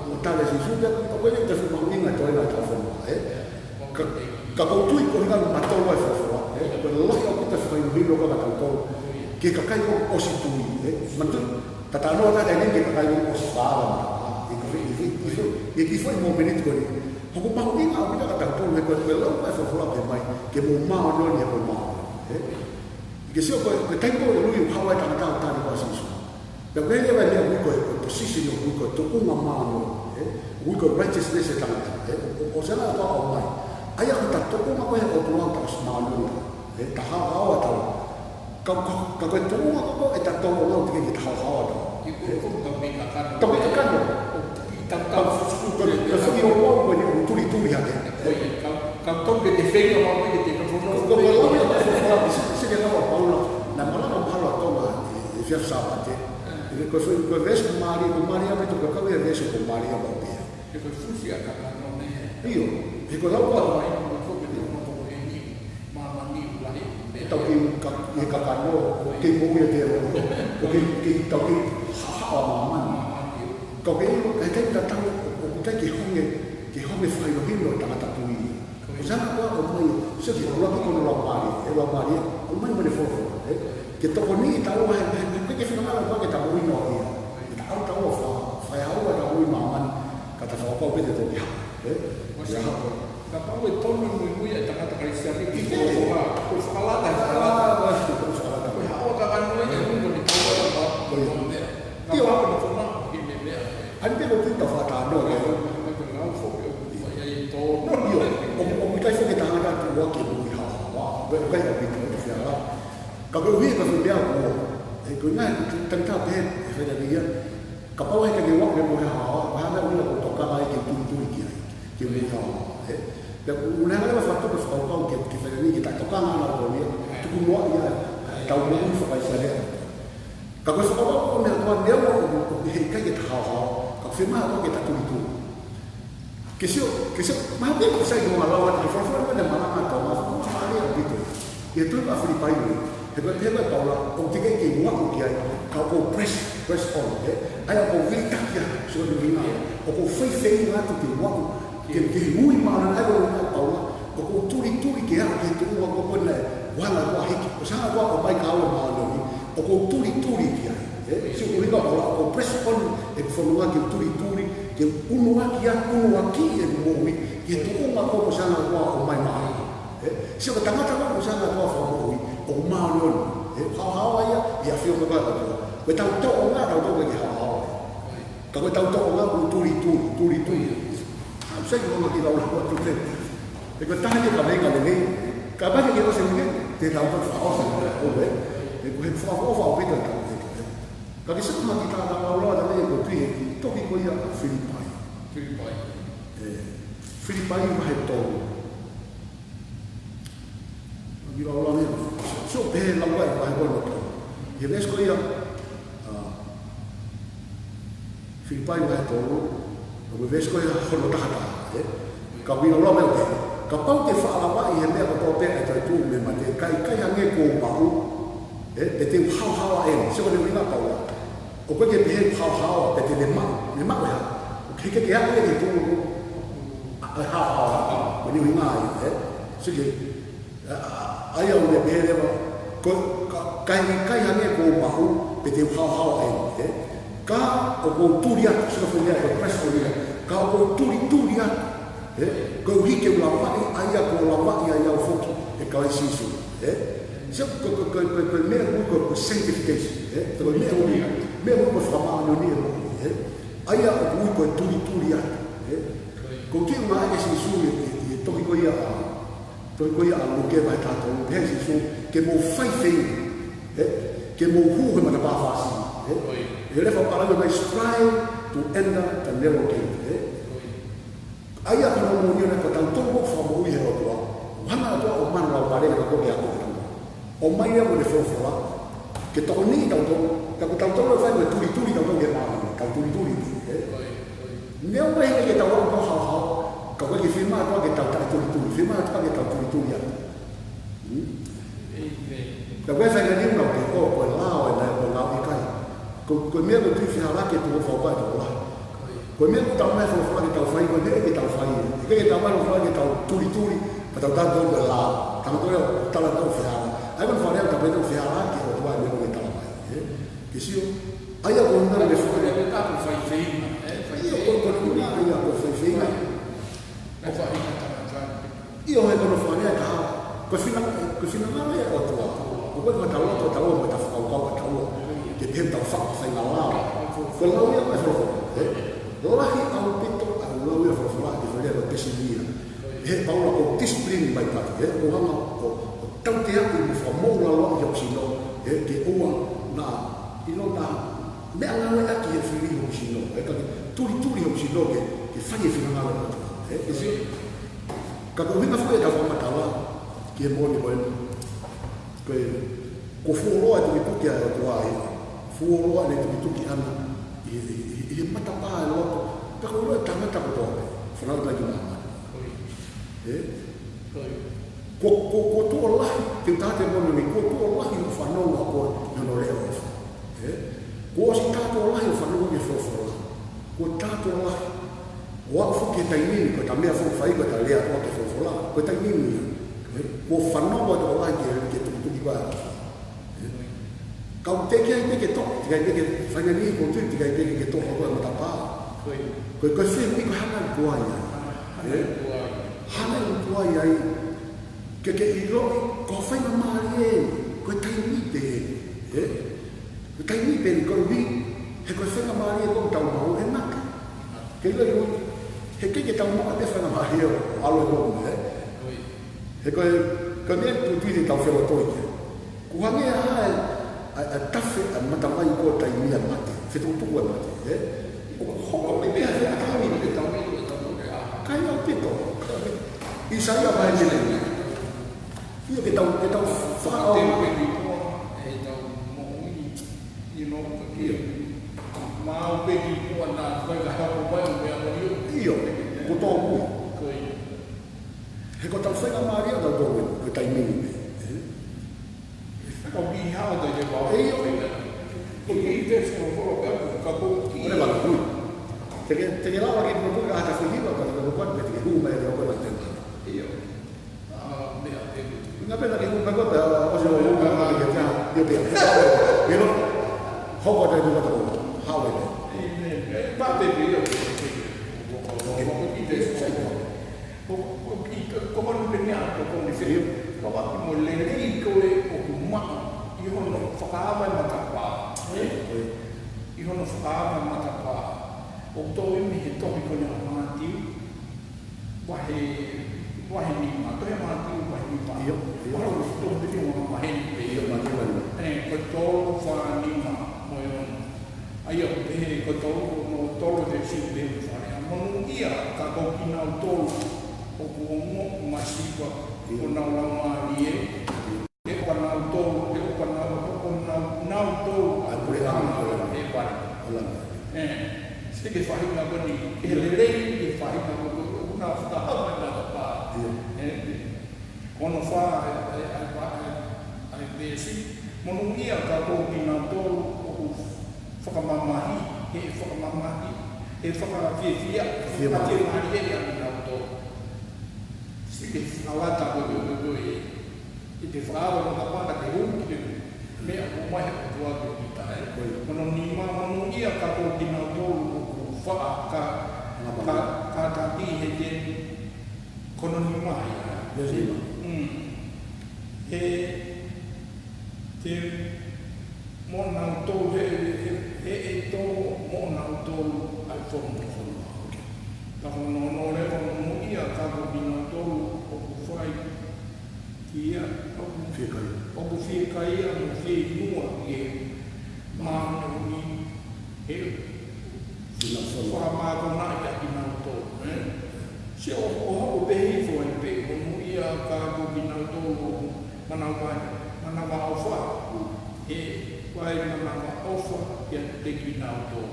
ʻo tali ʻa Sīsū, pea ʻoku ʻikai ke tau fakamahino ʻa e toenga ʻetau fonua, ē? Ka, ka ʻoku ou tui ko e ʻuhinga mahuʻinga e folofola, ē? Ko e lahi ʻaupito e fakahinohino ko ē maʻatautolu ki he kakai kuo ʻosi tui, ē? Manatuʻi, tatano atu eni ki he kakai kuo ʻosi fakaava, ē, ko e, ē, ē, ē, ē, kiʻi foʻi mōmeniti ko eni. He ʻoku mahuʻinga ʻaupito kiate kitautolu, he ko e, ko e lau ko ē e folofola pē mai, ke mou māʻoniʻoni he ko e māʻoniʻoni, ē? Ke sio ko e, ko e taimi ko ē ʻoku haʻu ai e tangata ʻo tali ʻa Sīsū. Pea ʻoku ʻi ai e meʻa ʻoku ui ko e, ko e position, ʻoku ui ko e tuʻunga māʻoniʻoni, ē? ʻOku ui ko e righteousness e tangata, ē? ʻO, ʻo, ʻosi ʻa e ʻOtua ʻomai. ʻA ia ko e tuʻunga ko ē ʻo e ʻOtua ʻoku tau ʻosi māʻoniʻoni, ē? Tau haohaoa ʻatautolu. Ka, ka, ka ko e tuʻunga ko ē ʻoku tau ʻalu ai ki ai ke tau haohaoa ʻatautolu. Tau kei kakano. Tau kei kakano. Ka, ka, ka, ka foʻi ʻo pau ko eni ʻoku tulituli hake. Ko ia, ka, ka tau ke te feinga mau ke te ka fono. Ko, ko, ko, lau ia ko fono, ʻi he, ʻi he lau ʻa Paula, naʻe malanga mahalo ʻa Tonga ʻi, ʻi he efiafi Sāpate. ʻI he ko e foʻi, ko e veesi ko e mālie, ko e mālie ʻaupito ko e kau ia veesi ko e mālie ʻaupito. He ko e fusi ʻa e kakano ne. ʻIo, he ko e lau ʻa Paula. Ko e foʻi ko e lau ʻa Paula ʻeni. Māmani ʻoku lahi. Tau kei ka-, ʻi he kakano, ʻoku kei moʻui ʻa e tēvolo. ʻOku kei, kei tau kei haʻahaʻa ʻa māmani. Māmani. Ka ʻoku kei ʻilo, ka ʻi he taimi tatau, ʻoku ʻikai ke honge, ke honge fakahinohino ʻa e tangata tui. Ko e sanga koā ʻoku ʻomai, sio ki he ʻuluaki ko hono lau mālie, ʻe lau mālie, ʻoku ʻomai mei he folofola, ē? Ke tokoniʻi taua he, he, he, ke finangalo koā ke ta moʻui noa ia. Ke ta ʻalu taua fa-, fai haʻu ʻa e ta moʻui māmani, ka ta fakapapau pē te toki haʻu, ē? Ia haʻu. Kapau ʻe tonu e muimui ʻa e tangata Kalisitiane ki he folofola, ko e fakalata, fakalata. Ko e fakalata. Ko e haʻu ʻa e kakano ʻi he ʻuhinga ni kaua la pa, ko e meʻa. Kapau ʻe tonu ki he meʻa. ʻAni pē ko e pita fata no, ē? Ko e lau foki ʻoku fai ai e tonu. ʻIo, ʻo, ʻoku ʻikai foki e tangata ʻoku ʻoua ke moʻui haʻahaʻa. Ko e ʻikai ʻaupito e fiala. Ka ko e ʻuhi ka ko e meʻa ʻoku, ē, ko e ngaahi, tangata pē, ē, fai ʻa ia. Kapau he ʻikai ke ʻoua ke moʻui haʻahaʻa, ko e hā e meʻa ʻoku tokanga ai ke tulituli ki ai, ke moʻui haʻahaʻa, ē? Pea ʻoku ne hanga leva ʻo fakatupu e fakakaukau ke, ke fai ʻa ia ke ta tokanga ʻana ʻo ia, tuku noa ia, ē, tau moʻui fakaʻIsileli. Ka ko e fakakaukau ko e meʻa ko ē, meʻa ʻoku, ʻoku, ʻoku he ʻikai ke ta haʻahaʻa, ka fiemaʻu ke ta tulituli. Ke sio, ke sio, mahalo pē ʻoku sai ko e lau atu e folofola ko eni naʻe malanga ʻa Tonga, folofola mālie ʻaupito. ʻI he tohi ʻa Filipai ni, he ko e, he ko e Paula, ʻoku teʻeki ke u aʻu ki ai, ka ʻoku ou press, press on, ē? ʻA ia ʻoku ou vilitaki atu, sio ki he ʻuhinga, ʻoku ou faifeinga atu ke u aʻu, ke, ke ui mālōlō ai ʻa Paula, ʻoku ou tulituli ke aʻu ki he tuʻunga ko ē naʻe ʻohana ʻo hiki. Ko e sanga koā ʻoku ʻomai kia au e māʻoniʻoni, ʻoku ou tulituli ki ai. Ē, sio ki he ʻuhinga ʻoku ou press on ʻeku fononga ke tulituli, ke ʻunuaki atu, ʻunuaki ʻeku moʻui, ki he tuʻunga ko ē ko e sanga koā ʻoku ʻomai maʻaku. Ē, sio ki he tangata ko ē ko e sanga koā ʻoku fakamoʻui, ʻoku māʻoniʻoni. Ē, haohaoa ia, ʻi he ʻafio ko ē ʻa e ʻOtua. Ko ʻetau tōʻonga, tau tōʻonga ke haohaoa. Ka ko ʻetau tōʻonga ʻoku tulituli, tulituli. ʻA, sai ko e ʻuhinga ki he lau lau atu pē. He ko e taha ia e kaveinga lelei. Kapau ʻe ʻikai ke ʻosi e uike, te tau toe fakaʻosi e uike, ʻo ē. He ko e fakaʻofoʻofa ʻaupito ʻetau uike. Ka ke sio ki he kiʻi talanoa lau lau atu ʻeni ko e pehē ki he tohi ko ia ʻa Filipai. Filipai. Ē, Filipai vahe tolu. Kiʻi lau lau ʻeni. Sio, sio pē lau lau ʻa e vahe ko ē ʻoku tau. ʻI he veesi ko ia, ʻa, Filipai vahe tolu, ʻo ko e veesi ko ia hono taha taha, ē? Ka ʻoku lau lau mai ʻo pehē, kapau te u faʻa lavaʻi he meʻa kotoa pē ʻa e toetuʻu mei he mate, ka ʻikai hangē kuo u maʻu, ē? Pe te u haohaoa ʻeni, sio ko e ʻuhinga ʻa Paula. ʻOku ʻikai ke pehē haohaoa, pe te ne maʻu, ne maʻu e hā? ʻOku ʻikai ke aʻu ia ki he tuʻunga ʻo e haohaoa, ko e ʻuhinga ia, ē? Sio ki he ʻA, ʻa, ʻa ia ʻoku ne pehē leva, ko, ka, ka ʻikai hangē kuo u maʻu, pe te u haohaoa ʻeni, ē? Ka ʻoku ou tuli atu, sio ki he foʻi lea ko e press on ia. Ka ʻoku ou tulituli atu, ē? Koeʻuhi ke u lavaʻi ʻa ia kuo lavaʻi ai au foki ʻe Kalaisi Sīsū, ē? Sio ko, ko, ko, ko, ko e meʻa ʻoku ui ko e, ko e sanctification, ē? Ko e meʻa ʻoku ui, meʻa ʻoku ui ko e fakamāʻoniʻoniʻi e moʻui, ē? ʻA ia ʻoku ui ko e tulituli atu, ē? Ko e kiʻi ʻuhinga ʻa Sīsū ʻi, ʻi, ʻi he tohi ko ia ʻa Tohi ko ia ʻa Luke vahe taha tolu, pehē ʻe Sīsū, ke mou faifeinga, ē? Ke mou hū he matapā fāsili, ē? ʻI he lea fakapālangi mai, strive to enter the narrow gate, ē? ʻA ia ko hono moʻoni ʻoku tau tō mo fakamoʻui he ʻOtua, ʻoku hanga ʻe he ʻOtua ʻo ʻomai hono Laumālie ke tau toki ako ʻi he ʻOtua. ʻOmai ia mo ʻene folofola, ke tokoniʻi kitautolu, ka ko kitautolu ʻoku fai mo e tulituli kitautolu ke maʻu, tau tulituli, ē? Neongo ʻe ʻikai ke tau aʻu ki he haohaoa, ka ʻoku ʻikai ke fiemaʻu ʻe he ʻOtua ke tau taʻetulituli, fiemaʻu ʻe he ʻOtua ke tau tulituli atu. Hmm? Ka ko e faʻahinga niu nau ke ko, ko e lao ē, ko e lao ʻikai. Ko, ko e meʻa ko e tui fehālaaki ʻe tuʻu fakapā ʻe tokolahi. Ko e meʻa ko ʻetau ʻomai e folofola ke tau fai, ko e meʻa ke tau fai. ʻIkai ke tau ʻomai e folofola ke tau tulituli, ka tau tala ko e lao. Tala ko e, tala ko e fehālaaki. ʻA ia ko e fakalea tau pehē ko e fehālaaki ʻe he ʻOtua e meʻa ko ē ke tala mai. Ē? Ke sio, ʻa ia ko e meʻa ke fai. Ko e meʻa ke tau faifeinga, ē? ʻIo, ko, ko e ʻuhinga ia ko e faifeinga. Ko e faifeinga tangata. ʻIo, he ko hono fakalea ʻe taha. Ko e fina-, ko e finangalo ia ʻo e ʻOtua. ʻOku ʻikai ko ʻetau loto ʻataua mo ʻetau fakakaukau ʻataua. Ke pehē ʻetau fakafainga lao. Ko e lau ia ko e folofola, ē? Lahi ʻaupito ʻa e lau ia folofola ke fai ia ko e pesilia. ʻE he Paula ko e discipline by body, ē, ʻoku hanga ʻo, ʻo tauteaʻi mo fakamoʻulaloa ʻi hoku sino, ē, ke ʻoua naʻa, ʻilo naʻa, meʻangāueʻaki ʻe he fili hoku sino, ē, ka ke Tulituli hoku sino ke, ke fai e finangalo ʻo e ʻOtua. Ē, ke si. Ka ko e ʻuhinga foki ʻetau fakamatala ki he moʻoni ko eni. Ko e, ko e fuoloa e tukituki ʻa e ʻOtua ia. Fuoloa ʻene tukituki ʻana ʻi, ʻi, ʻi, ʻi he matapā ʻo e loto. Ka ko e loto ʻa e tangata kotoa pē. Fanauʻi mai ki māmani. Ē? Ko, ko, ko e tuʻo lahi, te u tala atu e moʻoni, ko e tuʻo lahi ʻo e fanongo ʻa koe ʻi hono leʻo ʻofa. Ē? Kuo ʻosi tā tuʻo lahi ʻo e fanongo ki he folofola. Kuo tā tuʻo lahi. ʻO aʻu foki ki he taimi ni, ko ʻeta meʻa foki ʻoku fai ko ʻeta lea atu ki he folofola. Ko e taimi ni ia. Ē? Kuo fanongo tuʻo lahi ki he, ki he tukituki ko ē ʻa e ʻOtua. Kau teʻeki ai pē ke toʻo, teʻeki ai pē ke fai ha meʻa ni, ʻoku ou tui teʻeki ai pē ke toʻo ʻe koe e matapā. Ko e, ko e, ko e fē meʻa ko e hanga ʻe he ʻOtua ia. Ē? Hanga ʻe he ʻOtua ia ai. Ke ke ʻiloʻi, ko e faingamālie eni, ko e taimi pē eni. Ē? Ko e taimi pē eni, ko e ui, he ko e faingamālie ko ē ʻoku tau maʻu ʻe mate. Ke ʻiloʻi, he ʻikai ke tau maʻu pē faingamālie ʻo ʻalu ʻo ʻomi, ē? He ko e, ko e meʻa ʻoku ou tui te tau felotoi ki ai. Kuo hangē ʻa e, ʻa e, ʻa e tafe ʻa e matavai ko e taimi ʻa e mate. Fetukutuku ʻa e mate, ē? ʻOku hoko mai pē ʻa e taimi, ʻa e taimi, ʻa e taimi, ʻa e kai ʻaupito. ʻAisea vahe nima. ʻIo ke tau, ke tau faʻo. Te u peki poa, ʻe tau moʻui, you know, ke mau peki poa na, vai ka hoko mai, ʻo meʻa mai ʻio. ʻIo, ko tō mui. Ko ia. He ko ʻetau faingamālie ʻatautolu eni, ko e taimi ni pē. Ē? Ka ʻoku ʻi hao te ke pau. ʻIo. Ko e kiʻi tesi ko e kolo pē, ka ko e kiʻi. Ko e leva kui. Te ke, te ke lava ke mo ko ka ata fili wa ka ko ko te ke hū mai le o ko la te. ʻIo. Ah, meʻa te. Na pena ke hū mai ko te, ʻosi ʻo hū mai ko te ke tia, ʻio pē. ʻIo. Hoko te hū mai ko. Hao e. Amen. Ē, pate pē ʻio. Ko, ko, ko, ko, ko, ko, ko, Ko, ko, ko, ko, ko manu pē meʻa ko, ko ni feo. Ka ʻoku ʻi ai mo e lelei ko ē ʻoku maʻu ʻi hono fakaava e matapā. Ē? ʻI hono fakaava e matapā. ʻOku tau ʻi he tohi ko eni ʻa Mātiu. Vahe, vahe nima. Tohi ʻa Mātiu vahe nima. ʻIo, ʻio. Mahalo ko e tohi pē ʻi he vahe nima. ʻIo, Mātiu vahe nima. Ē, ko e tolu, fā, nima, mo e ono. ʻA ia, ʻoku pehē ko e tolu, ko hono tolu te siu pē mo fale. ʻA, monūʻia ka ko kinautolu ʻoku ongo masiva ʻi honau laumālie, ʻe ʻoua naʻa nau tolu, ʻe ʻoua naʻa nau, ʻe ʻoua naʻa nau tolu ʻa e puleʻanga ʻo e langi. ʻE, sio ki he faʻahinga ko eni, ki he lelei, ki he faʻahinga ko eni, ʻoku nau fakahā mai matapā. ʻIo. Ē, Ko hono fā ʻa e, ʻa e, ʻa e, ʻa e, ʻa e veesi, monūʻia ka ko kinautolu ʻoku fakamamahi, he fakamamahi, he fakafiefia, fakafiemālie ʻa kinautolu. Sio ki he fakalata ko ē, ko ē, ko ē, ʻi he fakaava ʻo e matapā ka te hū ki he meʻa ʻoku ʻomai ʻe he ʻOtua kiate kita, ē. Ko hono nima, monūʻia ka ko kinautolu ʻoku faʻa ka, ka, kātaki he te Ko hono nima ia. Yes, nima. Mm. He, te, mo nautolu, he, he, he ʻe tō mo nautolu ʻa e fono. Fono, okay. Ka ko hono ono leva, monūʻia ka ko kinautolu ʻoku fai ki ai, ʻoku, fiekaia. ʻOku fiekaia mo fieinua ki he māʻoniʻoni, he ʻoku fakamākona ʻa kinautolu, ē? Sio ʻo, ʻo, ʻo pehē foki pē, monūʻia ka ko kinautolu ʻoku manavahē, manavaʻofa, he ʻoku ʻi ai e manavaʻofa kiate kinautolu.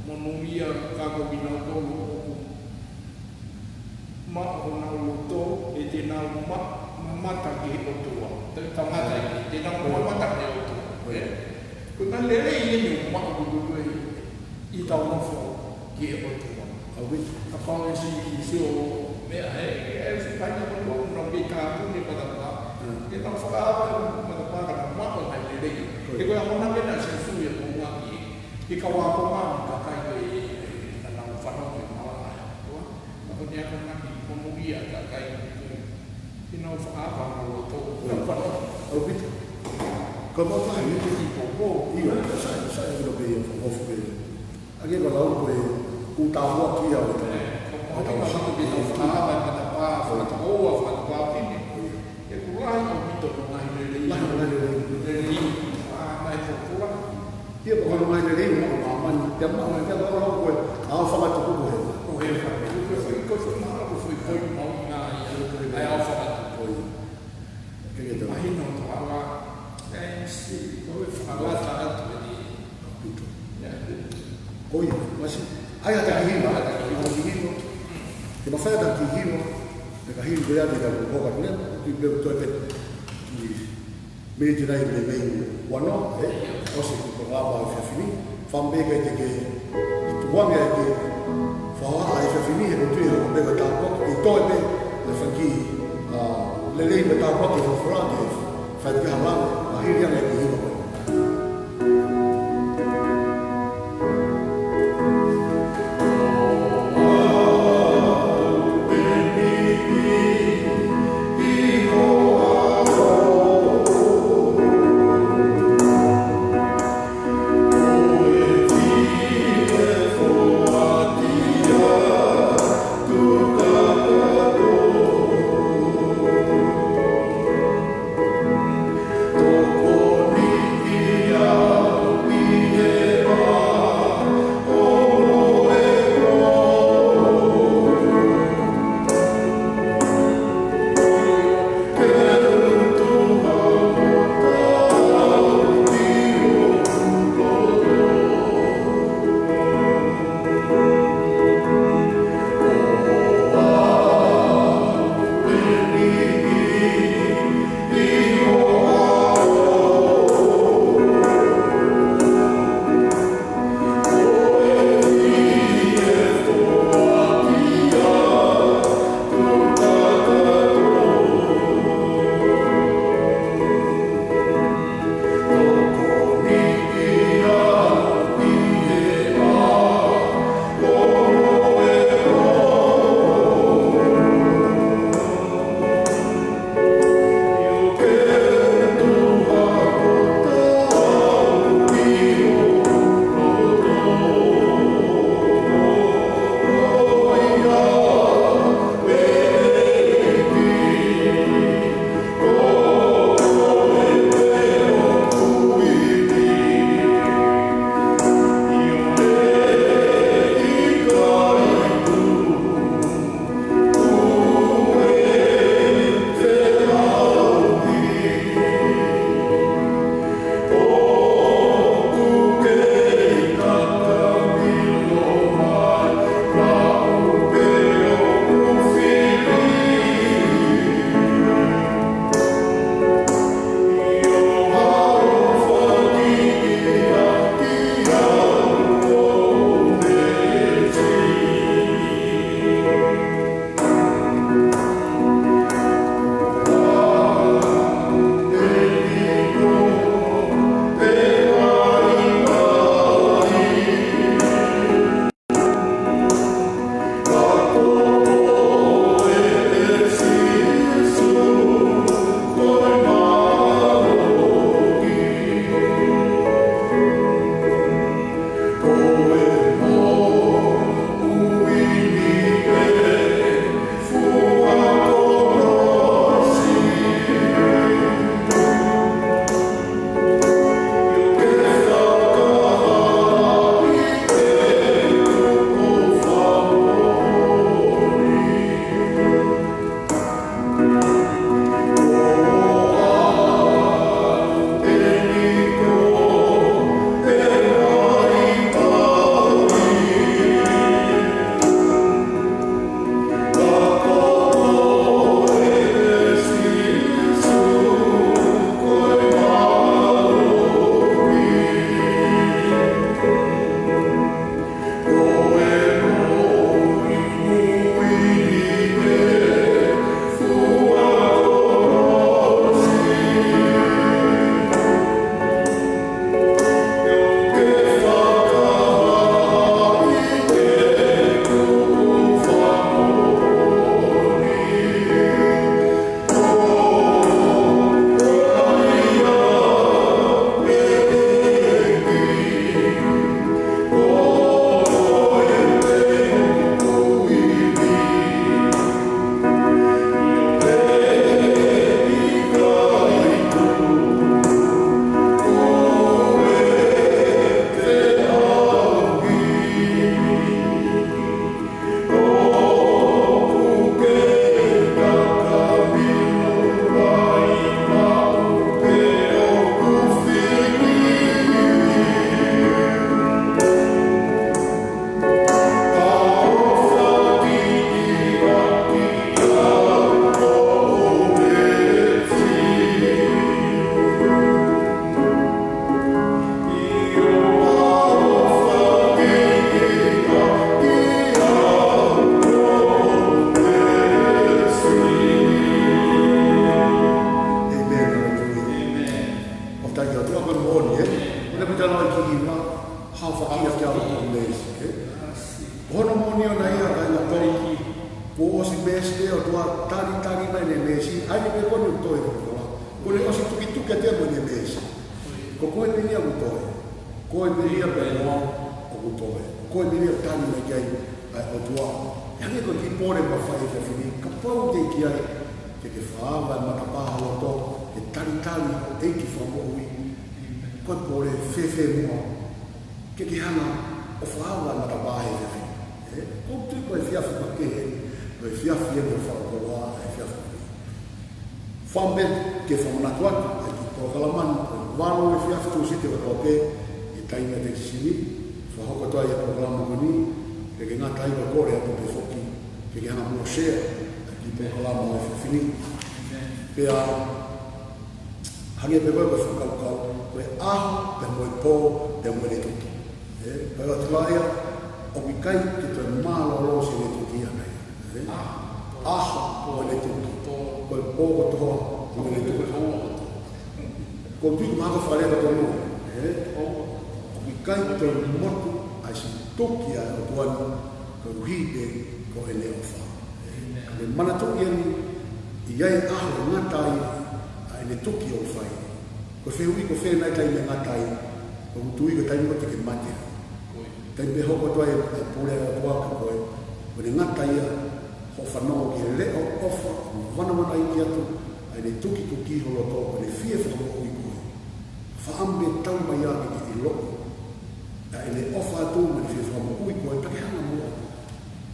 Monūʻia ka ko kinautolu ʻoku maʻu honau loto, he te nau ma-, mamata ki he ʻOtua. Te, te mamata ki, te nau mamata ki he ʻOtua. Ē? Ko e meʻa lelei eni ʻoku maʻu ko ē ʻi heʻetau nofo ki he ʻOtua. ʻAupito. Kapau ʻe siʻi, siʻi ʻo meʻa he, ʻe siʻi paina ko ē, nau kei tāpuni e matapā. Mm. Ke nau fakaava e matapā ka nau maʻu e meʻa lelei. Ko ia. He ko e ʻamanaki ʻa Sīsū ia ko e ngaahi, ke kau ako mai, ka kai ko e, ka nau fanongo ki he malanga ʻa e ʻOtua. Ka ko ʻene akonaki, monūʻia ka kai ko ē. Ke nau fakaava honau loto, nau fanongo. ʻAupito. Ka mau fai ni. Ki popo. ʻIo, sai, sai, ʻilo pē ia, fakaʻofa pē. ʻA ia ko e lau ko e, ʻoku tāpuakiʻi ia ʻo e tau. Ē, ko e tau hanga ke tau fakaava e matapā, fakatō, fakatō pine. ʻIo. ʻOku lahi ʻaupito e ngaahi lelei. Lahi e ngaahi lelei. Lelei, ʻa, mai folofola. ʻIo, ko e ngaahi lelei ʻoku maʻu ʻi māmani, pea maʻu, pea maʻu ko e, ʻa, fanga Hili ko ia te tau hoka atu, tui pē ʻoku toe pē kiʻi miniti nai mei he uanoa, ē, ʻosi e polokalama ʻo e efiafi ni. Fakaʻamu pē ke ke tuku ange ʻa e kiʻi fakahoha ʻo e efiafi ni, he ʻoku ou tui ʻe hoko pē ko e tāpuaki, ʻe toe pē ʻa e fanga kiʻi, ā, lelei mo e tāpuaki ʻo e folofola ke fai ki ai ha lave, ʻa hili ange e kiʻi hiva ko ē. ʻAi pē ko eni ʻoku toe ʻi he folofola. Kuo ne ʻosi tukituki atu ia mo ʻene meesi. Ko koe pē ia ʻoku toe. Ko koe pē ia pea mo au ʻoku toe. Ko koe pē ia ʻoku tali mai ki ai ʻa e ʻOtua. Hangē ko e kiʻi pole ʻoku fai he efiafi ni, kapau te ke ʻi ai, ke ke fakaava e matapā ho loto, ke talitali ʻEiki Fakamoʻui. Ko e pole fēfē muʻa ke ke hanga ʻo fakaava e matapā he efiafi ni. Ē, ʻoku ou tui ko e efiafi makehe, ko e efiafi eni ʻo fakakoloa, ʻa e efiafi ni. Fai pē ke fakamanatu atu, ʻa e kiʻi polokalama ni, ko e valu efiafi Tūsite kotoa pē, ʻi he taimi ʻa e Tekisini, fakahoko atu ai e polokalama ko eni, ke ke ngata ai ko e kole atu pē foki, ke ke hanga muʻa ʻo share, ʻa e kiʻi polokalama ʻo e efiafi ni. Pea, hangē pē ko e fakakaukau, ko e ʻaho, pea mo e pō, pea mo ʻene tuki. Ē, pea ʻoku ʻikai ke toe mālōlō siʻene tuki ʻana ia. Ē? ʻAho, pea mo ʻene tuki. Ko e pō kotoa, mo ʻene tuki. Ko e tuʻi ko mātou fale kotoa mo. Ē? ʻOku ʻikai toe motu ʻa e siʻi tuki ʻa e ʻOtua ni, koeʻuhi pē ko ʻene ʻofa. Ka ke manatuʻi eni, ʻi ai e ʻaho ʻe ngata ai ʻa ʻene tuki ʻoku fai. Ko e fehuʻi ko fē nai taimi ʻe ngata ai, ʻoku ou tui ko e taimi ko ē te ke mate. Taimi pē hoko atu ai e pule ʻa e ʻOtua kia koe, ko ʻene ngata ia hoʻo fanongo ki he leʻo ʻofa, vanavanaiki atu ʻa ʻene tukituki ho loto, ko ʻene fie fakamoʻui koe. Fakaʻamu pē tau mai ā ke ke ʻiloʻi ʻa ʻene ʻofa atu mo ʻene fie fakamoʻui koe, pea ke hanga muʻa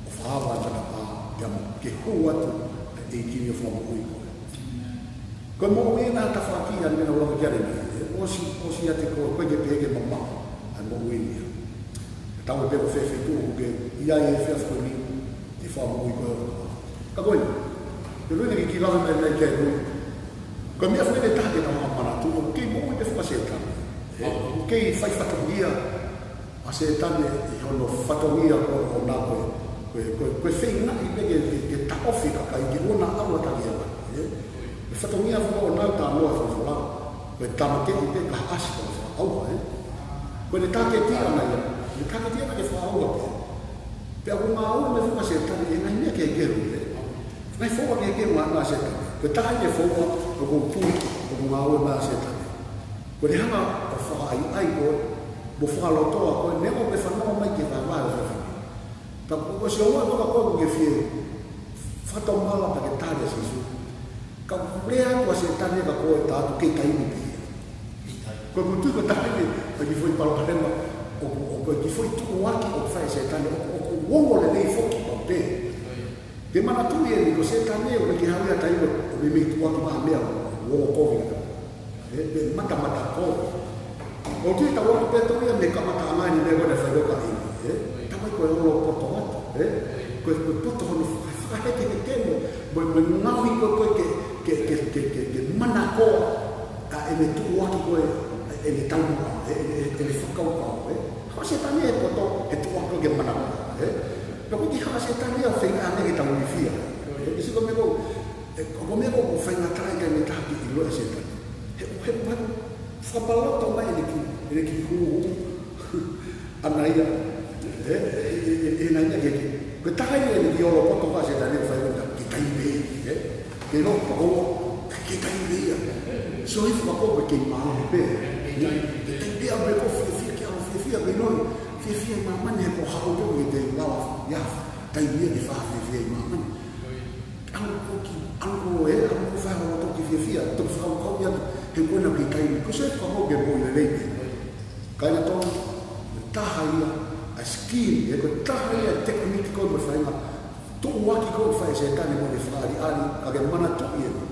ʻo fakaava e matapā, pea mo ke hū atu ʻa e ʻEiki ni ʻo fakamoʻui koe. Ko e moʻui ena tafaʻaki ʻa e meʻa naʻa ku lave ki ai ʻanenai, ē, ʻosi, ʻosi ʻiate koe, ʻoku ʻikai ke pehē ke mamaʻo ʻa e moʻui ni. Tatau ai pē ko fē feituʻu ʻoku ke ʻi ai he efiafi ko eni, te fakamoʻui koe ʻe he ʻOtua. Ka ko eni, te u lave ki he kiʻi lave mai mei he ʻEiki. Ko e meʻa foki ʻe taha ke tau manatuʻi, ʻoku kei moʻui pē foki ʻa Sētane. Ē, ʻoku kei fai fatongia ʻa Sētane ʻi hono fatongia ko ē ʻoʻona ko e, ko e, ko e, ko e feingaʻi pē ke, ke, ke taʻofi e kakai ke ʻoua naʻa ʻalu ʻo taki e laka, ē? Ko e fatongia foki ʻoʻona ʻoku talanoa e folofola, ko e tāmateʻi pē kae ʻasi pē fakaʻauha, ē? Ko ʻene tāketi ʻana ia, ʻene tāketi ʻana ke fakaʻauha pē. Pea ʻoku ngāue mai foki ʻa Sētane ʻi he ngaahi meʻa kehekehe, ē? Ngaahi founga kehekehe ʻoku ngāue ai ʻa Sētane. Ko e taha ia e founga ʻoku ou tui ʻoku ngāue mai ai ʻa Sētane. Ko ʻene hanga ʻo fakaʻaiʻai koe, mo fakalotoa koe, neongo pē ʻoku ke fanongo mai ki he vahevahe ʻo e efiafi ni. Ka kuo ʻosi ʻalu ʻa koe ʻoku ke fie fakatomala pea ke tali ʻa Sīsū. Ka ʻoku lea atu ʻa Sētane kia koe ʻe taha atu, kei taimi pē ia. Ko e kutu ko e taha eni, ko e kiʻi foʻi palopalema, ʻoku, ʻoku, ko e kiʻi foʻi tuʻuaki ʻoku fai ʻe Sētane, ʻoku, ʻoku ongo lelei foki pau pē. Ke manatuʻi eni ko Sētane ʻoku ʻikai ke haʻu ia ʻo taimi ʻo meimei tuʻuaki mai ha meʻa ʻo ongo kovi ʻa e, pe matamata kovi. ʻOku tui tau ʻalu pē ʻo tau ia mei he kamataʻanga ʻeni meʻa ko ē naʻe fai ko ē kia ʻIvi, ē? Talamai ko e olopoto atu, ē? Ko e, ko e poto hono faka-, fakahekeheke mo, mo, mo e ngaohi ko ē ko ē ke, ke, ke, ke, ke, ke manakoa ʻa ʻene tuʻuaki ko ē, ʻene taumuʻa, ē? ʻEne, ʻene, ʻene fakakaukau, ē? Haʻu ʻa Sētane he poto, he tuʻuaki ko ē ke manakoa, ē? Pea ʻoku ʻikai ke haʻu ʻa Sētane ia ʻo feinga ange ke tau ilifia. Ē, ʻi he siko meʻa ko ē, ē, ko e meʻa ko ē ʻoku faingataʻa ai e kakai ʻe taha ke ʻiloʻi ʻa Sētane. He, he, he, fakapaloto mai ʻene kiʻi, ʻene kiʻi hūhū ʻana ia. Ē, ē, ē, ē, ē, nai ia ke, ke, ko e taha ia ʻene kiʻi olopoto ʻa Sētane ʻoku fai ko ē ke taimi, ē. Ke ʻilo, pea ko, ke taimi ia. So, ʻi he fakakaukau ke mālohi pē. Ke taimi, ke taimi ia, pea ko e fiefia, ke ʻalu fiefia, ke ʻilo, fiefia ʻi māmani, he ko e haʻu ko ē ke te lava, ia, taimi ia ke fai fiefia ʻi māmani. ʻAlu ko ē ki, ʻalu ko ē, ʻalu ko ē fai hoʻo loto ke fiefia, toki fakakaukau ia, he ko ena ke taimi, ko e sio fakakaukau ke moʻui lelei pē. Kāinga, ko e taha ia ʻa e skill, ē, ko e taha ia ʻa e tekiniki ko ē mo e faʻahinga tuʻuaki ko ē ʻoku fai ʻe Sētane mo ʻene fakaʻaliʻali, ka ke manatuʻi eni.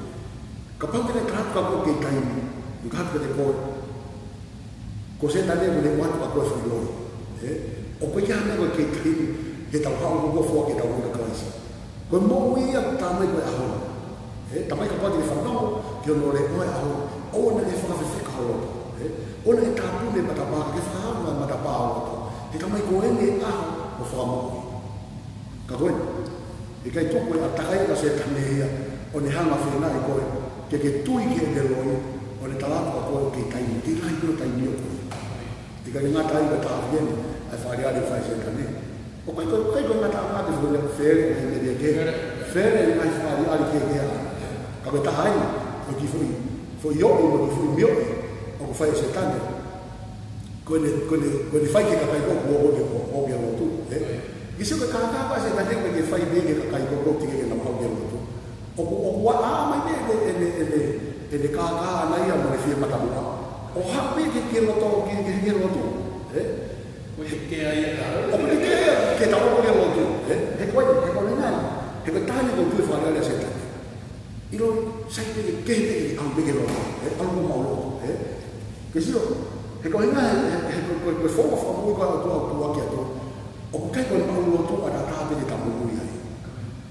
Kapau te ne tala atu kia koe ke taimi, ʻoku ʻikai ke te koe. Ko Sētane ʻoku ne ʻoatu kia koe e foʻi loi. Ē? ʻOku ʻikai ha meʻa ko e ke taimi, ke tau haʻu ʻo kofua ke tau ʻilo ʻa Kalaisi. Ko e moʻui ia ʻoku talamai ko e ʻaho ni. Ē? Talamai kapau te ke fanongo ki hono leʻo he ʻaho ni, ʻoua naʻa ke fakafefeka ho loto. Ē? ʻOua naʻa ke tāpuni e matapā, ke fakaava e matapā ho loto. He talamai ko eni e ʻaho ʻo e fakamoʻui. Ka ko eni, ʻikai tuku e ʻātakai ʻa Sētane ia, ʻo ne hanga ʻo feingaʻi koe, ke ke tui ki heʻene loi, ʻo ne tala atu kia koe ʻoku kei taimi, kei lahi pē hoʻo taimi ʻoʻou. ʻIkai ke ngata ai ko e taha eni, ʻa e fakaʻaliʻali ʻoku fai ʻe Sētane. ʻOku ʻikai ko e, ʻikai ko e ngataʻanga ke fai ʻene fele, ʻene meʻa kehe. Fele ʻene ngaahi fakaʻaliʻali kehekehe. Ka ko e taha ia, ko e kiʻi foʻi, foʻi oʻi, ko e kiʻi foʻi mioʻi ʻoku fai ʻe Sētane. Ko ʻene, ko ʻene, ko ʻene fai ki he kakai ko ē ʻoku ō ki he, ō ki he lotu, ē? Kiʻi sio ki he kākā ʻa Sētane, ko ʻene fai pē ki he kakai ko ē ʻoku teʻeki ke nau haʻu ki he lotu. ʻOku, ʻoku ʻā mai pē ʻene, ʻene, ʻene, ʻene kākā ʻana ia mo ʻene fie matamuʻa ʻo haʻu pē ki he, ki he lotu, ki he, ki he, ki he lotu, ē? ʻOku ʻikai ke ʻai ia ka. ʻOku ʻikai ke ʻai ia ke tau ō ki he lotu, ē? He ko e, he ko e ʻuhinga, he ko e taha eni ʻoku ou tui ʻe fakaʻaliʻali ʻa Sētane. ʻIlo, sai pē ke, kehe pē ke ʻalu pē ki he lotu, ē? ʻAlu mo maʻu lotu, ē? Kiʻi sio, he ko e ʻuhinga, he, he, he ko e, ko e, ko e founga fakamoʻui ko ē ʻa e ʻOtua ʻoku tuʻuaki atu. ʻOku ʻikai ko e maʻu lotu ʻataʻatā pē ke tau moʻui ai.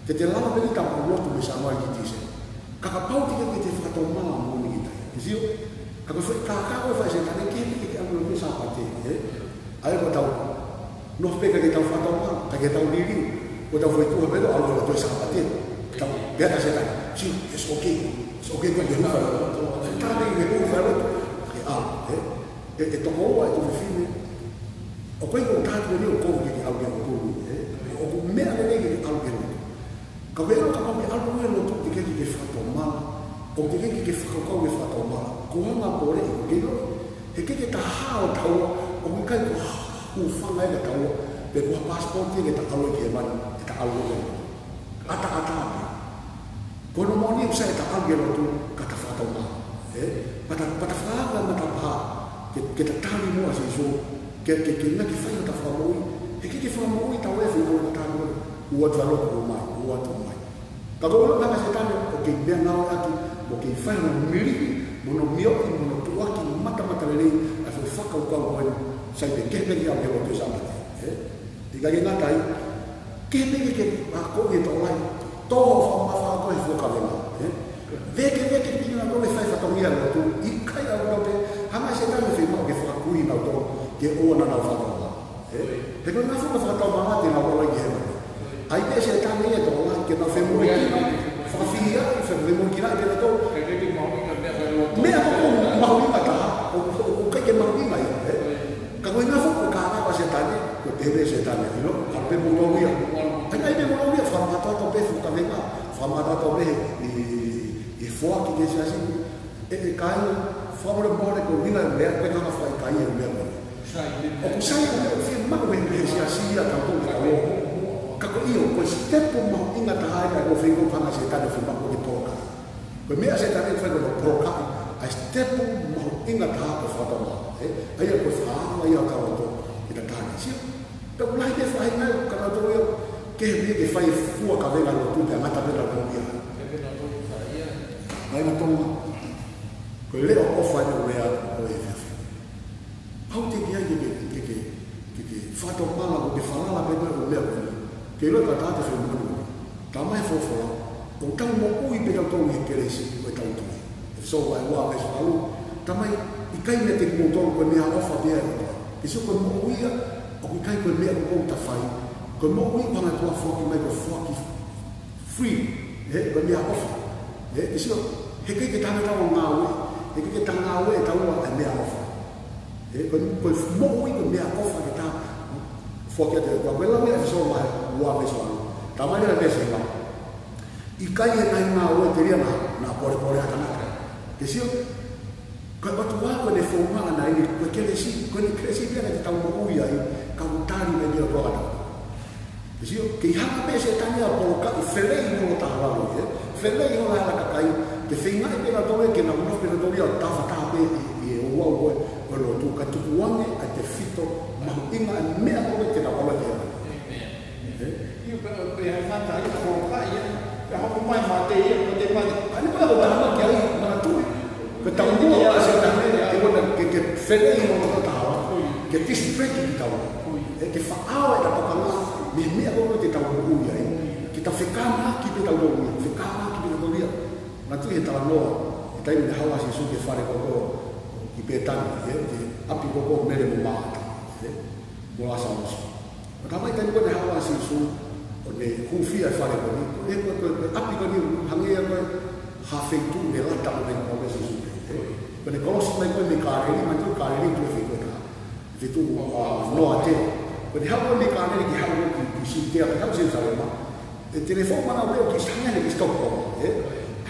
Te te lava pē ke tau maʻu lotu mei Sānuali ki Tīsema. Ka kapau teʻeki ke te fakatomala moʻoni kita. Kiʻi sio, ka ko e foʻi kākā ko ē ʻoku fai ʻe Sētane, kehe pē ke ʻalu ki he Sāpate, ē? ʻA ia ko ʻetau nofo pē ʻikai ke tau fakatomala, ʻikai ke tau liliu, ko ʻetau foʻi tuʻa pē ʻo ʻalu ʻo toe Sāpate. Tau pehē ʻe Sētane, "Sio, it's okay. It's okay, ko e ke hūfanga lotu." Sētane ke hūfanga lotu, ke ʻalu, ē? ʻE, ʻe toko ua ʻe tuofefine. ʻOku ʻikai ko e taha tuʻu eni ʻoku kovi ke ke ʻalu ki he lotu, ē? ʻOku meʻa lelei ke ke ʻalu ki he lotu. Ka ko e ʻilo kapau ke ʻalu ki he lotu teʻeki ke ke fakatomala, ʻoku teʻeki ke ke fakakaukau ke fakatomala, ko e anga pole ʻoku ke ʻilo, he ʻikai ke ta hao taua, ʻoku ʻikai ko ha hūfanga ia kia taua, pe ko ha passport ia ke ta ʻalu ki hēvani, ke ta ʻalu ki he lotu. ʻAtaʻatā pē. Ko hono moʻoni ʻoku sai ke ta ʻalu ki he lotu ka ta fakatomala. Ē? Pea ta, pea ta fakaava matapā ke, ke ta tali muʻa ʻa Sīsū, ke, ke, ke ʻuhinga ke fai hota fakamoʻui, he ʻikai ke fakamoʻui taua ʻe he fakamoʻui ʻa e ʻOtua, ʻoua ʻe tuʻu lotu ʻo mai, ʻoua ʻe tuʻu mai. Ka ko e ʻuhinga ʻa Sētane ʻoku kei meʻangāueʻaki, ʻoku kei fai hono milihi, mo hono mioʻi, mo hono tuʻuaki matamatalelei ʻa e foʻi fakakaukau ko eni, sai pē kehe pē ke ʻalu ki he lotu he Sāpate. Ē? ʻIkai ke ngata ai, kehe pē ke ke akoʻi e tokolahi, tō hoʻo fakamamafa ko ē he fua kavenga, ē? Vēkeveke pē kinautolu he fai fatongia ʻa e lotu, ʻikai ʻaupito pē, hanga ʻe Sētane ʻo fiemaʻu ke fakakui kinautolu ke ʻoua naʻa nau fakatomala, ē? He ko e ʻuhinga foki ʻo e fakatomala te nau ʻalu ai ki hēvani. ʻAi pē ʻe Sētane ia e tokolahi ke nau femoʻuekina, fakafihiaʻi, femoʻuekinaʻi kinautolu. Meʻa ko ē mahuʻinga taha, ʻo, ʻo, ʻoku ʻikai ke mahuʻinga ia, ē? Ka ko e ʻuhinga foki ko e kākā ʻa Sētane, ko e pehē ʻe Sētane, ʻilo, ʻalu pē moutolu ia. ʻAi, ʻai pē moutolu ia, fakamātoato pē fua kavenga, fakamātoato pē ʻi, ʻi, ʻi he foaki ki he siasi. ʻE, ʻe kāinga, fakamolemole ko e ʻuhinga e meʻa, ko e ʻuhinga fakaʻikaiʻi e meʻa ko ē. ʻOku sai ko e meʻa ʻoku fiemaʻu ʻe he siasi ia ʻa tautolu ke tau ō. Ka ko e ʻio, ko e sitepu mahuʻinga taha ia ʻoku feinga ke hanga ʻe Sētane ʻo fiemaʻu ke polokaʻi. Ko e meʻa ʻa Sētane ʻoku fai ko hono polokaʻi ʻa e sitepu mahuʻinga taha ko e fakatomala. Ē? ʻA ia ko e fakaava ia ʻo tautolu ke ta tali. Sio? Pea ʻoku lahi pē faʻahinga ia ʻoku kanautolu ia kehe pē ke fai fua kavenga lotu pea ngata pē nautolu ia. Kāinga Tonga, ko e leʻo ʻofa eni ʻoku lea atu ko e efiafi. Pau teʻeki ai ke ke, ke ke, ke ke fakatomala, ko e ke falala pē ko e ʻū meʻa ko eni. Ke ʻilo ka ta te fai moʻoni. Talamai ʻe he folofola, ʻoku tau moʻui pē tautolu ʻi he kelesi ʻo ʻetau tui. ʻEfesō vahe ua veesi valu, talamai, ʻikai meʻa te kimoutolu, ko e meʻaʻofa pē ia ʻa e ʻOtua. Kiʻi sio, ko e moʻui ia, ʻoku ʻikai ko e meʻa ʻoku ta fai. Ko e moʻui ʻoku hanga ʻe he ʻOtua ʻo foaki mai, ko e foaki free, ē, ko e meʻaʻofa. Ē, kiʻi sio, he ʻikai ke ta hanga ʻe taua ʻo ngāue, he ʻikai ke ta ngāue ʻe taua ʻa e meʻaʻofa. Ē, ko e, ko e moʻui ko e meʻaʻofa ke ta foaki atu ʻe he ʻOtua. Ko e lau ia ʻa ʻEfesō vahe ua veesi valu. Talamai leva ʻe he veesi hiva, ʻikai ʻi he ngaahi ngāue telia naʻa, naʻa polepole ʻa e tangata. Kiʻi sio, ko e ʻOtua ko ʻene founga ʻana eni, ko e kelesi, ko ʻene kelesi pē ia te tau moʻui ai, ka ʻoku tali mai ʻe he ʻOtua kitautolu. Kiʻi sio, kei hanga pē ʻe Sētane ʻo polokaʻi felei hono taha lalo, ē? Felei hono hala kakai, ke feingaʻi pē nautolu ia ke nau nofo pē nautolu ia ʻo tafataha pē ʻi, ʻi he ouau ko ē ʻo e lotu, kae tukuange ʻa e tefito mahuʻinga ʻa e meʻa ko ē te nau ʻalu ki ai. Ē? Ia pea, pea ngata ai, polokaʻi ia, pea hoko mai mate ia, mate, mate. ʻA ia ko e ʻuhinga ʻoku tala mai ki ai, manatuʻi. Ko e taumuʻa ʻa Sētane, ke ʻoua naʻa ke, ke felei hono taha lalo, ke distract kitaua. Ē, ke fakaava ʻetau tokanga mei he meʻa ko ē te tau moʻui ai. Ke tau fekāmaki pē tautolu ia, fekāmaki pē tautolu ia. Manatuʻi he talanoa, he taimi naʻe haʻu ai ʻa Sīsū ki he fale ko ē ʻo, ki Pētani, ē, ki he ʻapi ko ē ʻo Mele mo Māʻata, ē, mo Lāsalosi. Pea talamai taimi ko ē naʻe haʻu ai ʻa Sīsū, ʻo ne hūfia e fale ko eni, ko e, ko e, ko e, ko e ʻapi ko eni, hangē ia ko e hā feituʻu ne lata mo ne, mo ne Sīsū. Ko ʻene kolosi mai ko ē mei Kāleli, manatuʻi Kāleli tuʻu ʻi he feituʻu ko ē ʻa, ʻa Noate. Ko ʻene haʻu ko ē mei Kāleli ke haʻu ki, ki Siutea, ke haʻu ki Selusalema. ʻE telefoni mai ʻo pehē ʻoku kiʻi sanga ne kiʻi stop ko ē, ē? Ka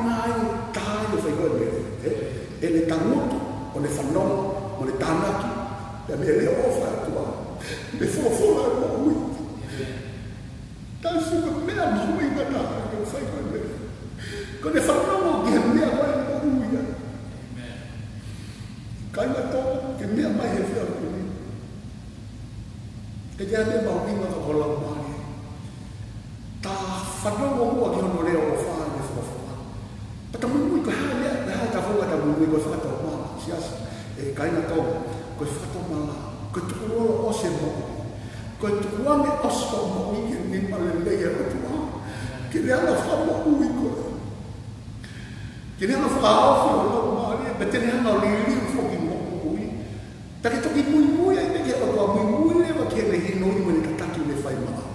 ʻuhinga ai, tā ai ʻo fai ko ē e meʻa, ē? ʻEne tangutu, ʻo ne fanongo, mo ne tānaki, pea mei he leʻo ʻofa ʻa e ʻOtua, mei he folofola ʻo e moʻui. Taisi ko e meʻa mahuʻinga taha ke fai ko ē e meʻa. Ko ʻene fanongo ki he meʻa ko ē ʻoku moʻui ai. Kāinga tō, ke meʻa mai he efiafi ni. Ke ʻi ai e meʻa mahuʻinga ka ko e laumālie. Ta fanongo muʻa ki hono leʻo ʻofa ʻi he folofola. Pea ta muimui ko e hā e meʻa, ko e hā e tafaʻaki ta muimui ko e fakatomala, siasi, ē kāinga tō, ko e fakatomala, ko e tukulolo ʻosi e moʻui. Ko e tukuange ʻosi e moʻui ki he nima lelei ʻa e ʻOtua. Ke ne hanga ʻo fakamoʻui koe. Ke ne hanga ʻo fakahaofi ho laumālie, pea te ne hanga ʻo liliu foki ho moʻui. Ta ke toki muimui ai pē ki he ʻOtua, muimui leva ki heʻene hinohino mo ʻene tataki ʻo ne fai maʻau.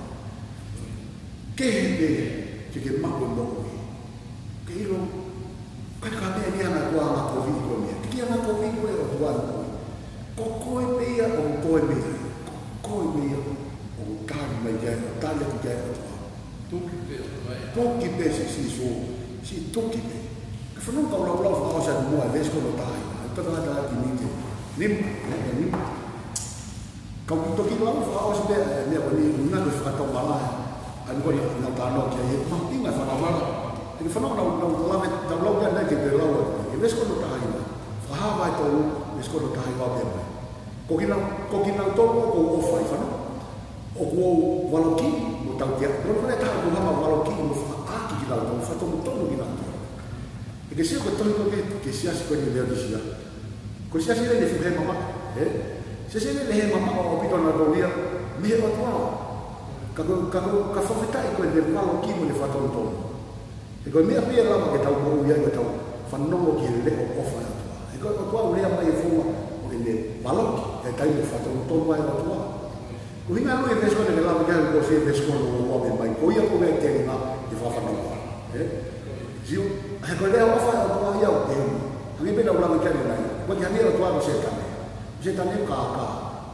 Kehe pē ke ke maʻu e moʻui. Ke ʻilo, ʻikai ko ha meʻa ia ʻe angakovi koe mei ai. Ke ke angakovi koe ʻe he ʻOtua e moʻui. Ko koe pē ia ʻoku toe mei ai. Ko koe pē ia ʻoku tali mai ki ai, ʻo tali atu ki ai e ʻOtua. Tuki pē ʻOtua. Tuki pē siʻi Sīsū, siʻi tuki pē. Ka fanongo kau laulau fakaʻosi atu muʻa e veesi ko hono taha hiva. ʻE tau tā tā ki mite. Nima, nima, nima. Kau kiʻi toki lau fakaʻosi pē e meʻa ko eni, ʻuhinga ko e fakatomala. ʻA eni ko eni naʻa tau talanoa ki ai, mahuʻinga e fakatomala. He ke fanongo naʻa, naʻa tau lave, tau lau ki ai ʻanenai ke ke lau atu. He veesi ko hono taha hiva. Fakahā vahe tolu, veesi ko hono taha hiva pē mai. Ko kina, ko kinautolu ʻoku ou ʻofa ai, fanongo. ʻOku ou valokiʻi mo tautea. Ko e fale taha ʻoku ou hanga ʻo valokiʻi mo fakaʻaaki kinautolu, fakatonutonu kinautolu. He ke sio ki he tohi ko ē ki he siasi ko eni ʻi Leotisia. Ko e siasi eni ʻoku fuʻu hēmamaʻo, ē? Siasi eni ʻoku hēmamaʻo ʻaupito ʻa e ʻOtua, mei he ʻOtua. Ka ko, ka ko, ka fakafetaʻi ko ʻene valokiʻi mo ʻene fakatonutonu. He ko e meʻa pē ia ʻe lava ke tau moʻui ai, ko ʻetau fanongo ki he leʻo ʻofa ʻa e ʻOtua. He ko e ʻOtua ʻoku lea mai he funga ʻo ʻene valoki, he taimi ʻoku fakatonutonu ai e ʻOtua. Ko e ʻuhinga ia e veesi ko eni ke lava ki ai, ko e veesi ko hono ua pē mai, ko ia ko e meʻa telinga ke fakafanongo. Ē? Sio, he ko e leʻo ʻofa ʻa e ʻOtua ia ʻoku ʻi heni. Hangē pē naʻa ku lave ki ai ʻanenai. ʻOku ʻikai ke hangē e ʻOtua ko Sētane. Sētane ko e kākā.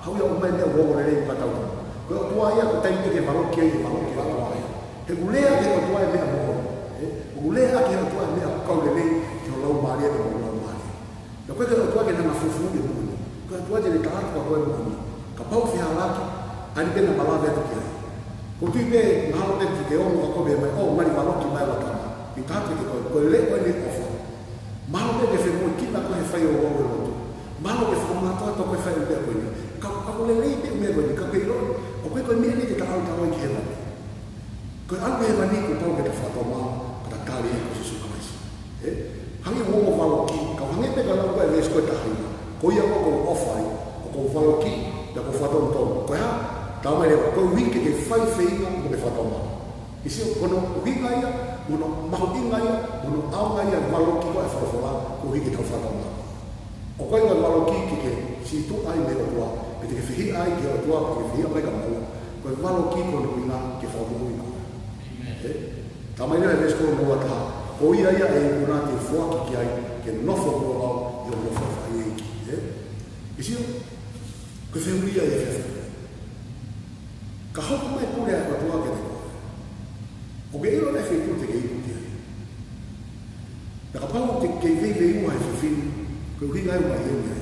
Haʻu ia ʻo ʻomai e meʻa ʻoku ongo lelei maʻatautolu. Ko e ʻOtua ia, ko e taimi pē ke valoki ai, ʻe valoki e ʻOtua ia. He ʻoku lea ki he ʻOtua e meʻa moʻoni. Ē? ʻOku lea ki he ʻOtua e meʻa ʻoku kau lelei ki ho laumālie mo hoku laumālie. Pea ʻoku ʻikai ko e ʻOtua ke ne hanga ʻo fufuuʻi e moʻoni. Ko e ʻOtua te ne tala atu kia koe e moʻoni. Kapau ʻoku fehālaaki, ʻa eni pē naʻa ma lave atu ki ai. ʻOku ou tui pē, mahalo pē ke ke ongo ka ko e meʻa mai, ʻo, ngali valoki mai ʻe he ʻOtua. Pea tala atu kiate koe, ko e leʻo eni ʻo e ʻofa. Mahalo pē ke femoʻuekina koe he fai hoʻo lotu. Mahalo ke fakamātoato koe he fai e meʻa ko eni. Ka, ka ʻoku lelei pē e meʻa ko eni, ka ke ʻilo, ʻoku ʻikai ko e meʻa eni ke ta ʻalu ai ki hēvani. Ko e ʻalu ki hēvani kuo pau ke ta fakatomala, ka ta tali ʻe Sīsū Kalaisi. Ē? Hangē ʻoku ou valoki, ka hangē pē ko e lau ko ē e veesi ko e taha hiva. Ko ia ʻoku ou ʻofa ai, ʻoku ou valoki, pea ʻoku ou fakatonutonu. Ko e hā, talamai leva, koeʻuhi ke ke fai feinga mo ke fakatomala. Ke sio, ko hono ʻuhinga ia, mo hono mahuʻinga ia, mo hono ʻaonga ia e valoki ko ē ʻa e folofola, koeʻuhi ke tau fakatomala. ʻOku ʻikai ko e valoki ke ke situʻa ai mei he ʻOtua, pe te ke fehiʻa ai ki he ʻOtua, pe te ke fehiʻa mai kia maua. Ko e valoki ko hono ʻuhinga ke fakamoʻui koe. ʻĒmeni. Ē? Talamai leva he veesi ko hono ua taha. Ko ia ia ʻe ikuna te u foaki ki ai, ke nofo moʻo ʻi hono nofo fakaʻeiʻeiki. Ē? Ke sio, ko e fehuʻi ia ʻi he efiafi ni. Ka hoko mai e pule ʻa e ʻOtua kiate koe, ʻoku ke ʻilo ʻa e feituʻu te ke iku ki ai? Pea kapau te ke veiveiua he efiafi ni, ko e ʻuhinga ia ʻoku ke ʻi ai.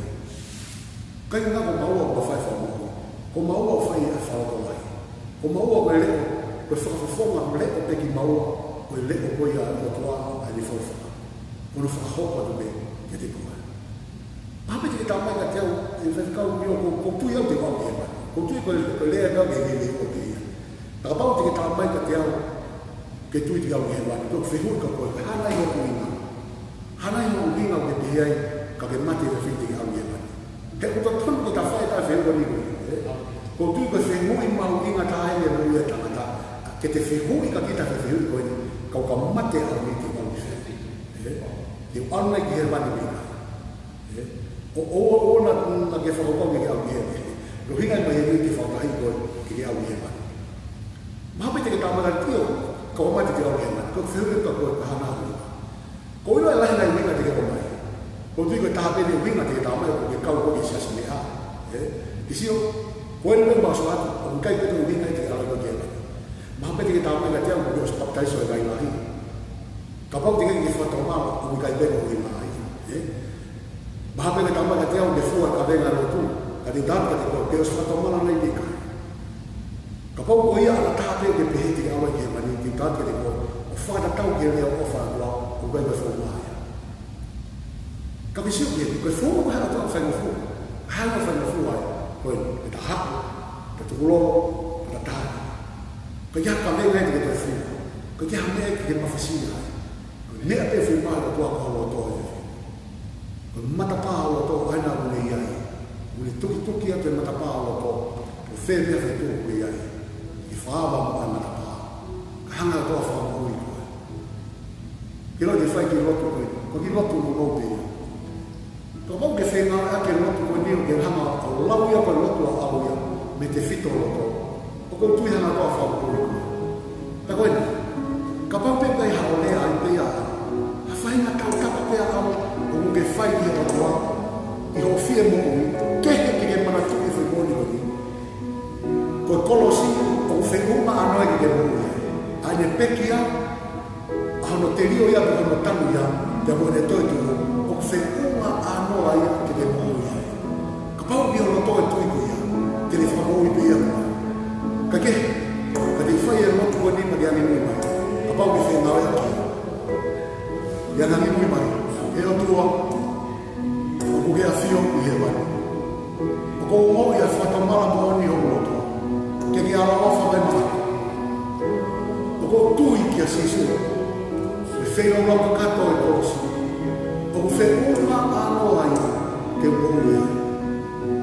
ʻIkai ke ngata ko maua ʻoku fai e fakamoʻui. Ko maua ʻoku fai e fakalotolahi. Ko maua ko e leʻo, ko e fakafofonga, ko e leʻo pē kimaua, ko e leʻo ko ia ʻa e ʻOtua, ʻa ʻene folofola. Ko hono fakahoko atu pē kiate koe. Mahalo pē te ke talamai kiate au, ʻe faifekau ʻio, ʻoku, ʻoku ou tui au te u aʻu ki hēvani. ʻOku ou tui ko e, ko e lea ʻa e ʻOtua ke veiveiua pē ia. Kapau te ke talamai kiate au ke tui te ke ʻalu ki hēvani, ko e fehuʻi kia koe, ko e hā nai hoʻo ʻuhinga? Hā nai hoʻo ʻuhinga ʻoku ke pehē ai ka ke mate ʻi he fehuʻi te ke ʻalu ki hēvani? He ʻoku totonu ke ta fai ʻetau fehuʻi ko eni, ē? ʻOku ou tui ko e fehuʻi mahuʻinga taha eni ʻi he moʻui ʻa e tangata, ke te fehuʻi kia kita e fehuʻi ko eni, ka u ka mate ʻalu ki hēvani, te u ʻalu ki fē? Ē? Te u ʻalu nai ki hēvani mei he ʻOku ou, ʻoku ou ʻoua naʻa ke fakakaukau ke ke ʻalu ki hēvani. Ko e ʻuhinga ia ʻoku ʻikai ke fakataha ia ko e ke ke ʻalu ki hēvani. Mahalo pē te ke talamai kiate au, ka u mate te u ʻalu ki hēvani. Ko e fehuʻi kia koe, ko e hā nai hoʻo ʻuhinga? Ko e ʻilo ʻe lahi nai e ʻuhinga te ke ʻomai. ʻOku ou tui ko e taha pē eni e ʻuhinga te ke talamai ʻoku ke kau koe ki he siasi meʻa. Ē? Ke sio, ko eni pē mau sio atu, ʻoku ʻikai pē ko e ʻuhinga ia te ke ʻalu ai ki hēvani. Mahalo pē te ke talamai kiate au ʻoku ke ʻosi papitaiso he vai lahi. Kapau te ke ʻikai ke fakatomala, ʻoku ʻikai pē ko e ʻuhinga ia. Ē? Mahalo pē te ke talamai kiate au ʻoku ke fua e kavenga ʻa e lotu, ka te u tala atu kiate koe, ke ʻosi fakatomala nai pe ʻikai. Kapau ko ia ʻa e taha pē ʻoku ke pehē te ke ʻalu ai ki hēvani, te u tala atu kiate koe, ʻo fakatatau ki he leʻo ʻofa ʻa e ʻOtua, ʻoku ʻikai ko e founga ia. Ka ke sio ki he, ko e founga ko e hā ʻa e ʻOtua ʻoku faingofua. Hā e ʻOtua ʻoku faingofua ai? Ko e, ke ta haʻu, ta tukulolo, ta tali. Ka ʻi ai ha kavenga ia te ke toe fua. Ka ʻi ai ha meʻa ia ke ke mafasia ai. Ko e meʻa pē ʻoku fiemaʻu ʻe he ʻOtua ko ho loto ē. Ko e matapā ho loto, ʻa ia naʻa mo ʻene ʻi ai. Mo ʻene tukituki atu e matapā ho loto, ʻo fēfē ʻa e feituʻu ʻoku ke ʻi ai. Ke fakaava mo e matapā. Ka hanga ʻe he ʻOtua ʻo fakamoʻui koe. Ke ʻilo te ke fai e kiʻi lotu ko ē. Ko e kiʻi lotu nounou pē ia. Kapau ʻoku ke fengāueʻaki e lotu ko eni ʻo ke hanga ʻo lau ia ko e lotu ʻaʻau ia mei he tefito loto, ʻoku ou tui hanga ʻe he ʻOtua ʻo fakamoʻui koe. Ka ko eni, kapau pē ʻoku ʻi ai haʻo lea ai pē ia, ha faʻahinga tautapa pē ʻaʻau ʻoku ke fai ki he ʻOtua, ʻi hoʻo fie moʻui, kehe ke ke manatuʻi e foʻi moʻoni ko eni. Ko e kolosi ʻoku feʻunga ʻānoa ia ke ke moʻui ai. ʻA ʻene pekia, ʻa hono telio ia, ʻa hono tanu ia, pea mo ʻene toetuʻu, ʻoku feʻunga ʻānoa ia ke ke moʻui ai. Kapau ʻoku ʻi ho loto e tui ko ia, te ne fakamoʻui pē ia koe. Ka ke, ka te u fai e lotu ko eni pea ke angimui mai. Kapau ʻoku ke fengāueʻaki ia, ke angimui mai. ʻE ʻOtua, ʻoku ke ʻafio ʻi hēvani. ʻOku ou ongoʻi ʻa e fakatomala moʻoni ʻi hoku loto. Ke ke ʻaloʻofa mai maʻaku. ʻOku ou tui kia Sīsū. Ko e feilaulau kakato ʻo e kolosi. ʻOku feʻunga ʻānoa ia ke u moʻui ai.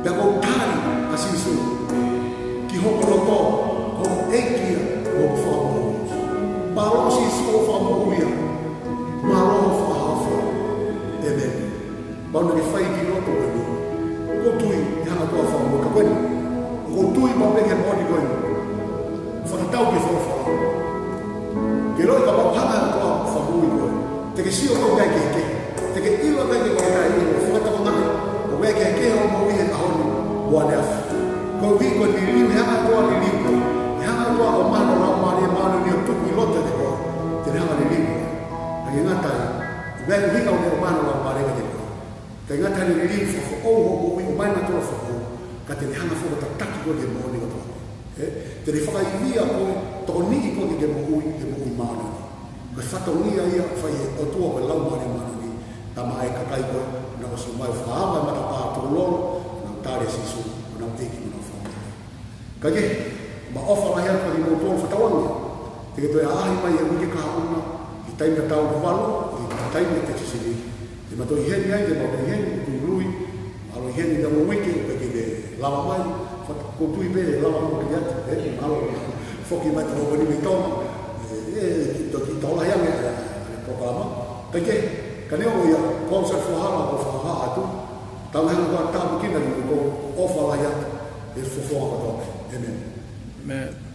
Pea ʻoku ou tali ʻa Sīsū ki hoku loto, ko e ʻEiki ia mo hoku Fakamoʻui. Mālō Sīsū hoʻo fakamoʻui au. Mālō hoʻo fakahaofi au. ʻĒmeni. Kapau naʻa ke fai e kiʻi lotu ko eni, ʻoku ou tui ʻe hanga ʻe he ʻOtua ʻo fakamoʻui. Ka ko eni, ʻoku ou tui pau pē ki he moʻoni ko eni. Fakatatau ki he folofola. Ke ʻiloʻi kapau ʻe hanga ʻe he ʻOtua ʻo fakamoʻui koe, te ke sio ʻoku ʻikai ke kehekehe. Te ke ʻilo ʻoku ʻikai ke kehekehe, ʻo fakatokangaʻi ʻoku ʻikai ke kehekehe hoʻo moʻui he ʻaho ni mo ʻaneafi. Koeʻuhi ko e liliu, ʻe hanga ʻe he ʻOtua ʻo liliu koe. ʻE hanga ʻe he ʻOtua ʻo ʻomai hono Laumālie Māʻoniʻoni ʻo tuku ʻi loto kiate koe. Te ne hanga ʻo liliu koe. Ka ʻikai ngata ai, ʻoku ʻi ai e ʻuhinga ʻoku ne ʻomai hono Laumālie kiate koe. Ka ʻikai ngata ai, ʻe liliu fakafoʻou hoʻo moʻui, ʻomai e natula foʻou, ka te ne hanga foki ʻo tataki koe ki he moʻoni kotoa. Ē? Te ne fakaivia koe, tokoniʻi koe ke ke moʻui, ke moʻui māʻoniʻoni. Ko e fatongia ia ʻoku fai ʻe he ʻOtua, ko e Laumālie Māʻoniʻoni, talamai ʻe he kakai ko ē naʻa nau ʻosi ō mai ʻo fakaava e matapā, tukulolo, ʻo nau tali ʻa Sīsū ko honau ʻEiki mo honau Fakamoʻui. Ka ke, mau ʻofa lahi atu kiate kimoutolu fakatauange. Te ke toe ʻaʻahi mai he uike kahaʻu na, ʻi he taimi tatau, valu, ʻi he taimi ʻa e Tekisini. Te ma toe ʻi heni ai, te ma toe ʻi heni, ʻoku ou tui ʻe ʻi ai ha ʻalu ʻi heni ʻi he ongo uike, ʻoku ʻikai ke lava mai, fat-, ʻoku ou tui pē ʻe lava mai kiate au, ē, mahalo foki mai tau ko eni mei Tonga, ē, ē, ki to, ki to lahi ange, ē, ē, polokalama. Ka ke, ka neongo ia, ko e ʻosi e foha hala, ko e foha atu, tau hanga ʻo tāpuekina kimoutolu, ʻofa lahi atu, ʻi he fofonga kotoa. ʻĒmeni. ʻĒmeni.